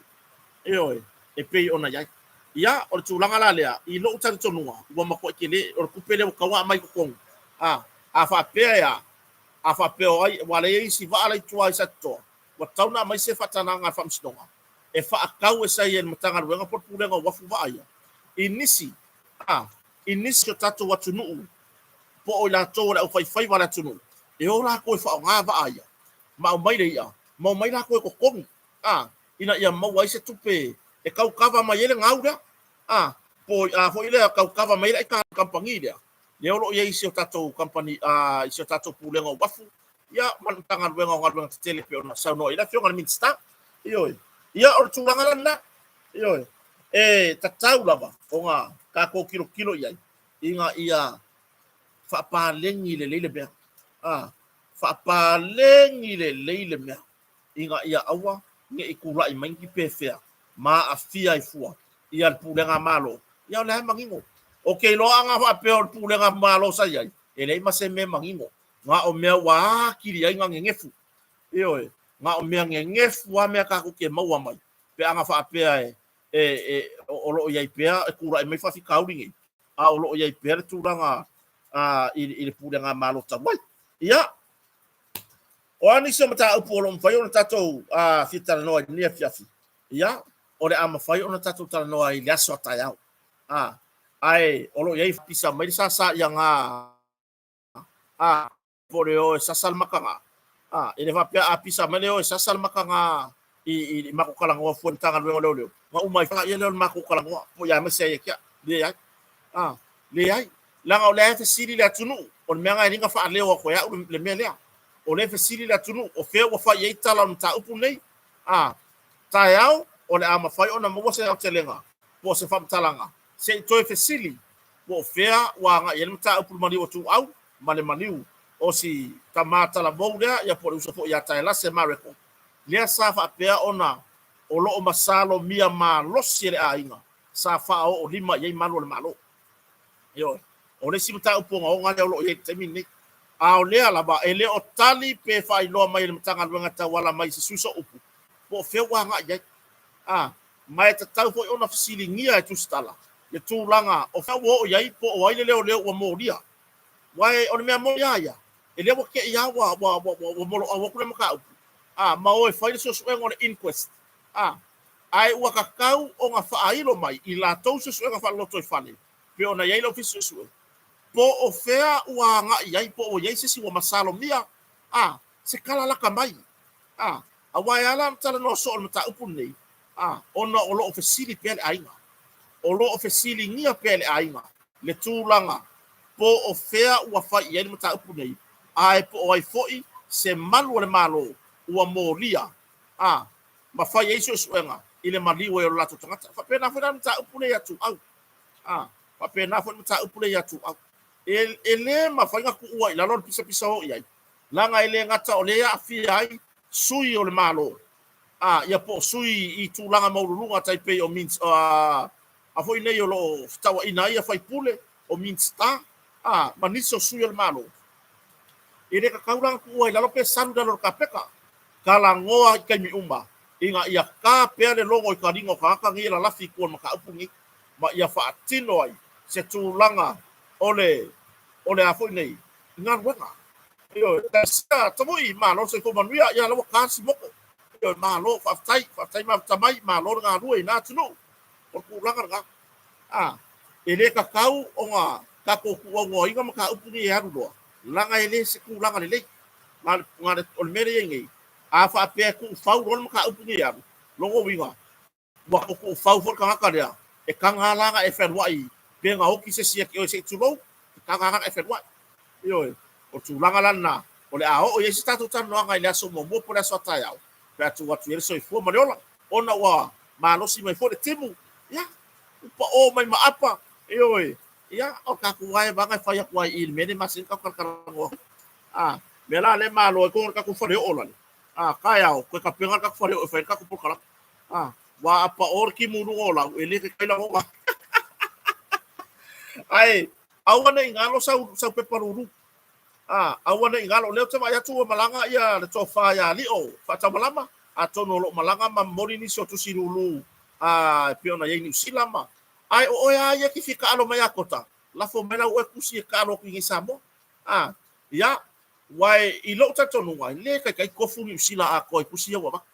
Ioe, e pei ona i ai. Ia, o le tulaga la lea, i lou talitonuga, ua matuai tele, o le tupe lea ua tatau ona aumai i totonu. A, a faapea e a? A faapea o ai, aua o lea e i ai isi vaa la i tua i Satitoa, ua tatau ona aumai se faatagaga a le Faamasinoga e faatau ese ai e le Matagaluega po o le Pulega o Uafu vaa ia i nisi, a, i nisi o tatou atunuu po o i latou o le aufaifaiva a le atunuu e o latou e faaaoga vaa ia ma aumai le i'a ma omai latou e totogi, a, ina ia maua ai se tupe e tau kava mai ai le gau lea, a, po o a foi lea tau kava mai ai le aitalafu kamupani lea, lea o lo o i ai i si o tatou kamupani, a, i si o tatou Pulega o Uafu ia ma le Matagaluega o Galuega Tetele pei ona saunoa i ai le Afioga i le Minisita. Ioe. Ia, o le tulaga la lena. Ioe. E tatau lava ona tatou tilotilo i ai ina ia faapaleni lelei le mea. A, faapaleni lelei le mea ina ia aua ne i tulai mai ni pefea ma aafia ai fua ia le pulega a Malo. Ia o lea e manino. Ou te iloa ana faapea o le pulega a Malo sa i ai, e leai ma se mea manino. Na o mea ua atili ai na nenefu. Ioe, na o mea nenefu lava mea tatou te maua mai pe ana faapea e, e, e, o lo o i ai pea e tulai mai faafitauli nei, a o lo o i ai pea le tulaga a, i, i le pulega Malo talu ai. Ia, o a nisi o mataupu o lo o mafai ona tatou a, fia talanoa i lenei afiafi? Ia, o le a mafai ona tatou talanoa ai i le aso a taeao. A, Ae o lo o i ai pisa mai le sasa ia ga a po o le o e sasa le makaga. A, e le faapea a pisa mai le o e sasa le makaga i matou talanoa fua i le Matagaluega o Leoleo, ona uma ai lea o le matou talanoa po o ia aemaise ai ia te au. Leai. A, leai. Leaga o lea e fesili le atunuu, o le mea lena e liga faaleo atu e au le mea lea. O lea e fesili le atunuu, o fea ua fai i ai tala o le mataupu lenei? A, taeao o le a mafai ona maua se aotelega po o se faamatalaga se i toe fesili po o fea ua agai i ai le mataupu i le maliu o Tuuau ma le maliu o si tama talavou lea, ia po o le uso foi ia Taelase Mareko, lea sa faapea ona o lo o masalomia malosi e le aiga sa faaoo lima i ai malu o le Malo. Ioe. O le isi mataupu ogaoga lea o lo o i ai i le taimi lenei. A o lea lava e le o tali pe faailoa mai e le Matagaluega e tauala mai i se sui sooupu po o fea ua agai i ai. A, ma e tatau foi ona fesiligia e Tusitala le tulaga o fea ua oo i ai po o ai le leoleo ua molia. Aua o le mea moni lava ia, e lea ua te i lava ua moloau atu le mataupu, a, ma o e fai le suesuega o le inquest. A, ae ua tatau ona faailo mai i latou suesuega faalotoifale pei ona i ai le Ofisa Suesue, po o fea ua agai i ai, po ua i ai se isi ua masalomia, a, se tala lata mai, a, aua e ala ona talanoa soo i le mataupu lenei, a, ona o lo o fesili pea le aiga. O lo o fesiligia pea le aiga le tulaga po o fea ua fai i ai le mataupu nei, ae po o ai foi se malu o le Malo ua molia, a, ma fai ai suesuega i le maliu ai o le latou tagata. E faapena foi la le mataupu lea ia Tuuau. A, faapena foi le mataupu lea ia Tuuau. E le mafai ona tuua i lalo le pisapisa o i ai, leaga e le gata o lea e aafia ai sui o le Malo, a, ia po o sui i tulaga maualuluga tai pei o a foi nei o lo o fetauaina ai ia faipule, o Minisita, a, ma nisi o sui o le Malo. E le tatau la ona tuua i lalo pe salu i lalo o le kapeta. Talanoa i taimi uma ina ia ta pea le logo i taliga o tagata nei e lalafi i tua o le mataupu lenei ma ia faatino ai se tulaga o le o le a foi nei galuega. Ioe, Taisia Tavui, malo le soifua manuia, ia la ua ta le simoto. Ioe, malo, faafetai, faafetai mafuta mai, malo le galue i na atunuu. O le tulaga lena. A, e le tatau ona tatou tuuaunoaina mataupu nei e alu loa, leaga e le se tulaga lelei. O le mea lea e i ai nei, a faapea e tuufau loa le mataupu nei e alu, lona uiga, ua tuufau foi le tagata lea, e taga lava la ona e fealuai pe na oti se isi ia te oe se i tulou, e taga lava ona e fealuai. Ioe, o le tulaga la lena, o le a oo i ai se tatou talanoaga i le aso muamua po o le aso a taeao, pe a tuu atu i ai le soifua ma le ola, ona ua malosi mai foi le timu, ia, ua pao mai ma apa, ioe, ia, o tatou lava e vaga e fai atu ai i le mea lea e masani ona tatou talatalanoa ai. A, mea la lea e malo ai koe le tatou faleoo lale. A, taeao, toe tapena le tatou faleoo e fai ai le tatou polokalame. A, ua a pao le timu i luga o lau, e le kaikai lagona. Ae, aua ne i galo sau pepa lulu. A, aua ne i galo, o lea ou te vaai atu ua malaga ia le tofa ia Lio Faataumalama, atonu o lo o malaga ma momoli nisi o tusi lulu a, e pei ona i ai Niu Sila ma. Ae o oe lava ia e te fia taalo mai ia Kota, lafo mai lau oe tusi e taalo atu i inei i Samoa. A, ia, aua i lou talitonuga, e le taitai tofu Niu Sila atoa i tusi ia ua avatu.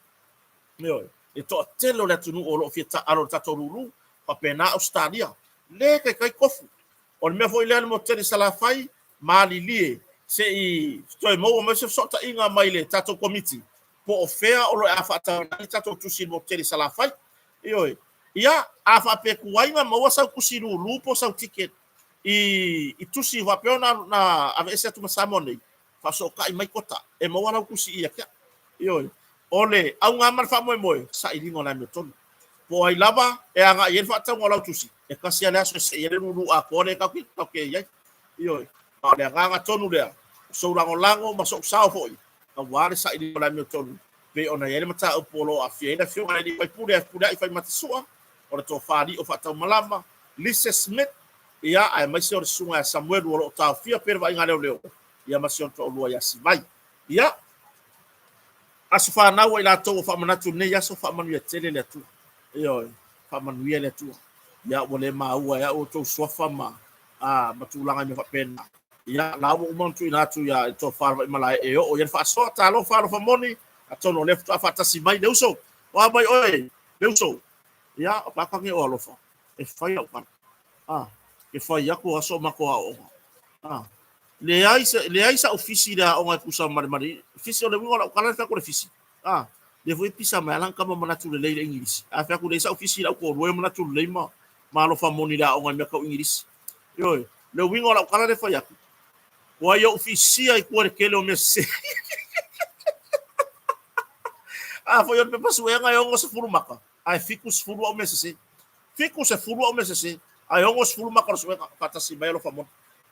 Ioe, le toatele o le atunuu o lo o fia taalo i le tatou lulu, faapena Ausetalia, le taitai tofu. O le mea foi lea le motu tele i Salafai, malilie se i toe maua mai se fesootaiga mai le tatou Komiti po o fea o lo o a faatauina ai le tatou tusi i le motu tele i Salafai. Ioe, ia, a faapea tuai ona maua sau tusi lulu po o sau ticket i tusi faapea ona na aveese atu ma Samoa nei, faafesootai mai Kota e maua lau tusi ia te au. Ioe, o le auga ma le faamoemoe, sailiga o le amiotonu. Po o ai lava e agai i ai le faatauga o lau tusi, e tasi lava le aso e sei ai le lulu atoa lea tatou te i ai. Ioe, ma o le agaga tonu lea, o sou lagolago ma sou sao foi, aua le sailiga o le amiotonu, pei ona i ai le mataupu o lo o aafia ai le Afioga i le Alii Faipule ia Fepuleai Faimatasua, o le Tofa Alii o Faataumalama, Lise Smith, ia, aemaise o le Susuga ia Samuelu o lo o taofia pea le vaaiga a leoleo, ia ma si ona toalua ia Simai. Ia, aso fanau a i latou ua faamanatu i lenei aso, faamanuia tele le Atua. Ioe, faamanuia le Atua. Ia, ua le maua e au outou suafa ma, a, ma tulaga i mea faapena. Ia, la ua uma ona tuuina atu ia i le tofa Vaimalae e oo i ai le faasoa. Talofa, alofa moni, atonu o lea faatoa faatasi mai le uso. O a mai oe, le uso? Ia, o paka nei o alofa, e fai lau tala. A, Ke fai atu aso o matou aoaoga. A, leai, leai sa'u fisi i le aoga e tusa ma le, ma le fisi o le uiga o lau tala le fai atu o le fisi. A, lea foi e pisa mai lava lana tama manatu lelei i le Igilisi. A fai atu leai sa'u fisi i lau toalua ia manatu lelei ma, ma alofa moni i le aoga i mea tau Igilisi. Ioe, le uiga o lau tala lea e fai atu, ua ia ou fisia i tua i le tele o mea sese. A foi o le pepa suega e 60 maka, ae 70 au mea sese. 70 au mea sese, ae 60 maka o le suega, faatasi mai alofa moni.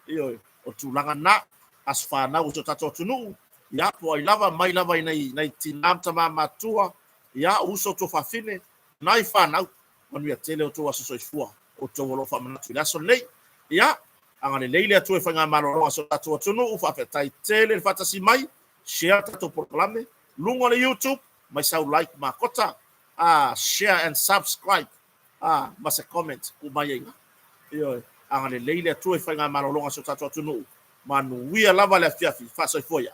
Ioe, o le tulaga lena, aso fanau o si o tatou atunuu, ia, po o ai lava, mai lava i nai, nai tinā ma tamā matutua, ia, uso tuafafine, nai fanau, manuia tele outou aso soifua, outou o lo o faamanatu i le aso lenei. Ia, agalelei le Atua i faigamalologa a si o tatou atunuu, faafetai tele le faatasi mai, share tatou polokalame, luga o le YouTube, mai sau like makota, ah, share and subscribe, ah, ma se comment, tuu mai ai i ina. Ioe, agalelei le Atua i faigamalologa a si o tatou atunuu, manuia lava le afiafi, faasoifua ia.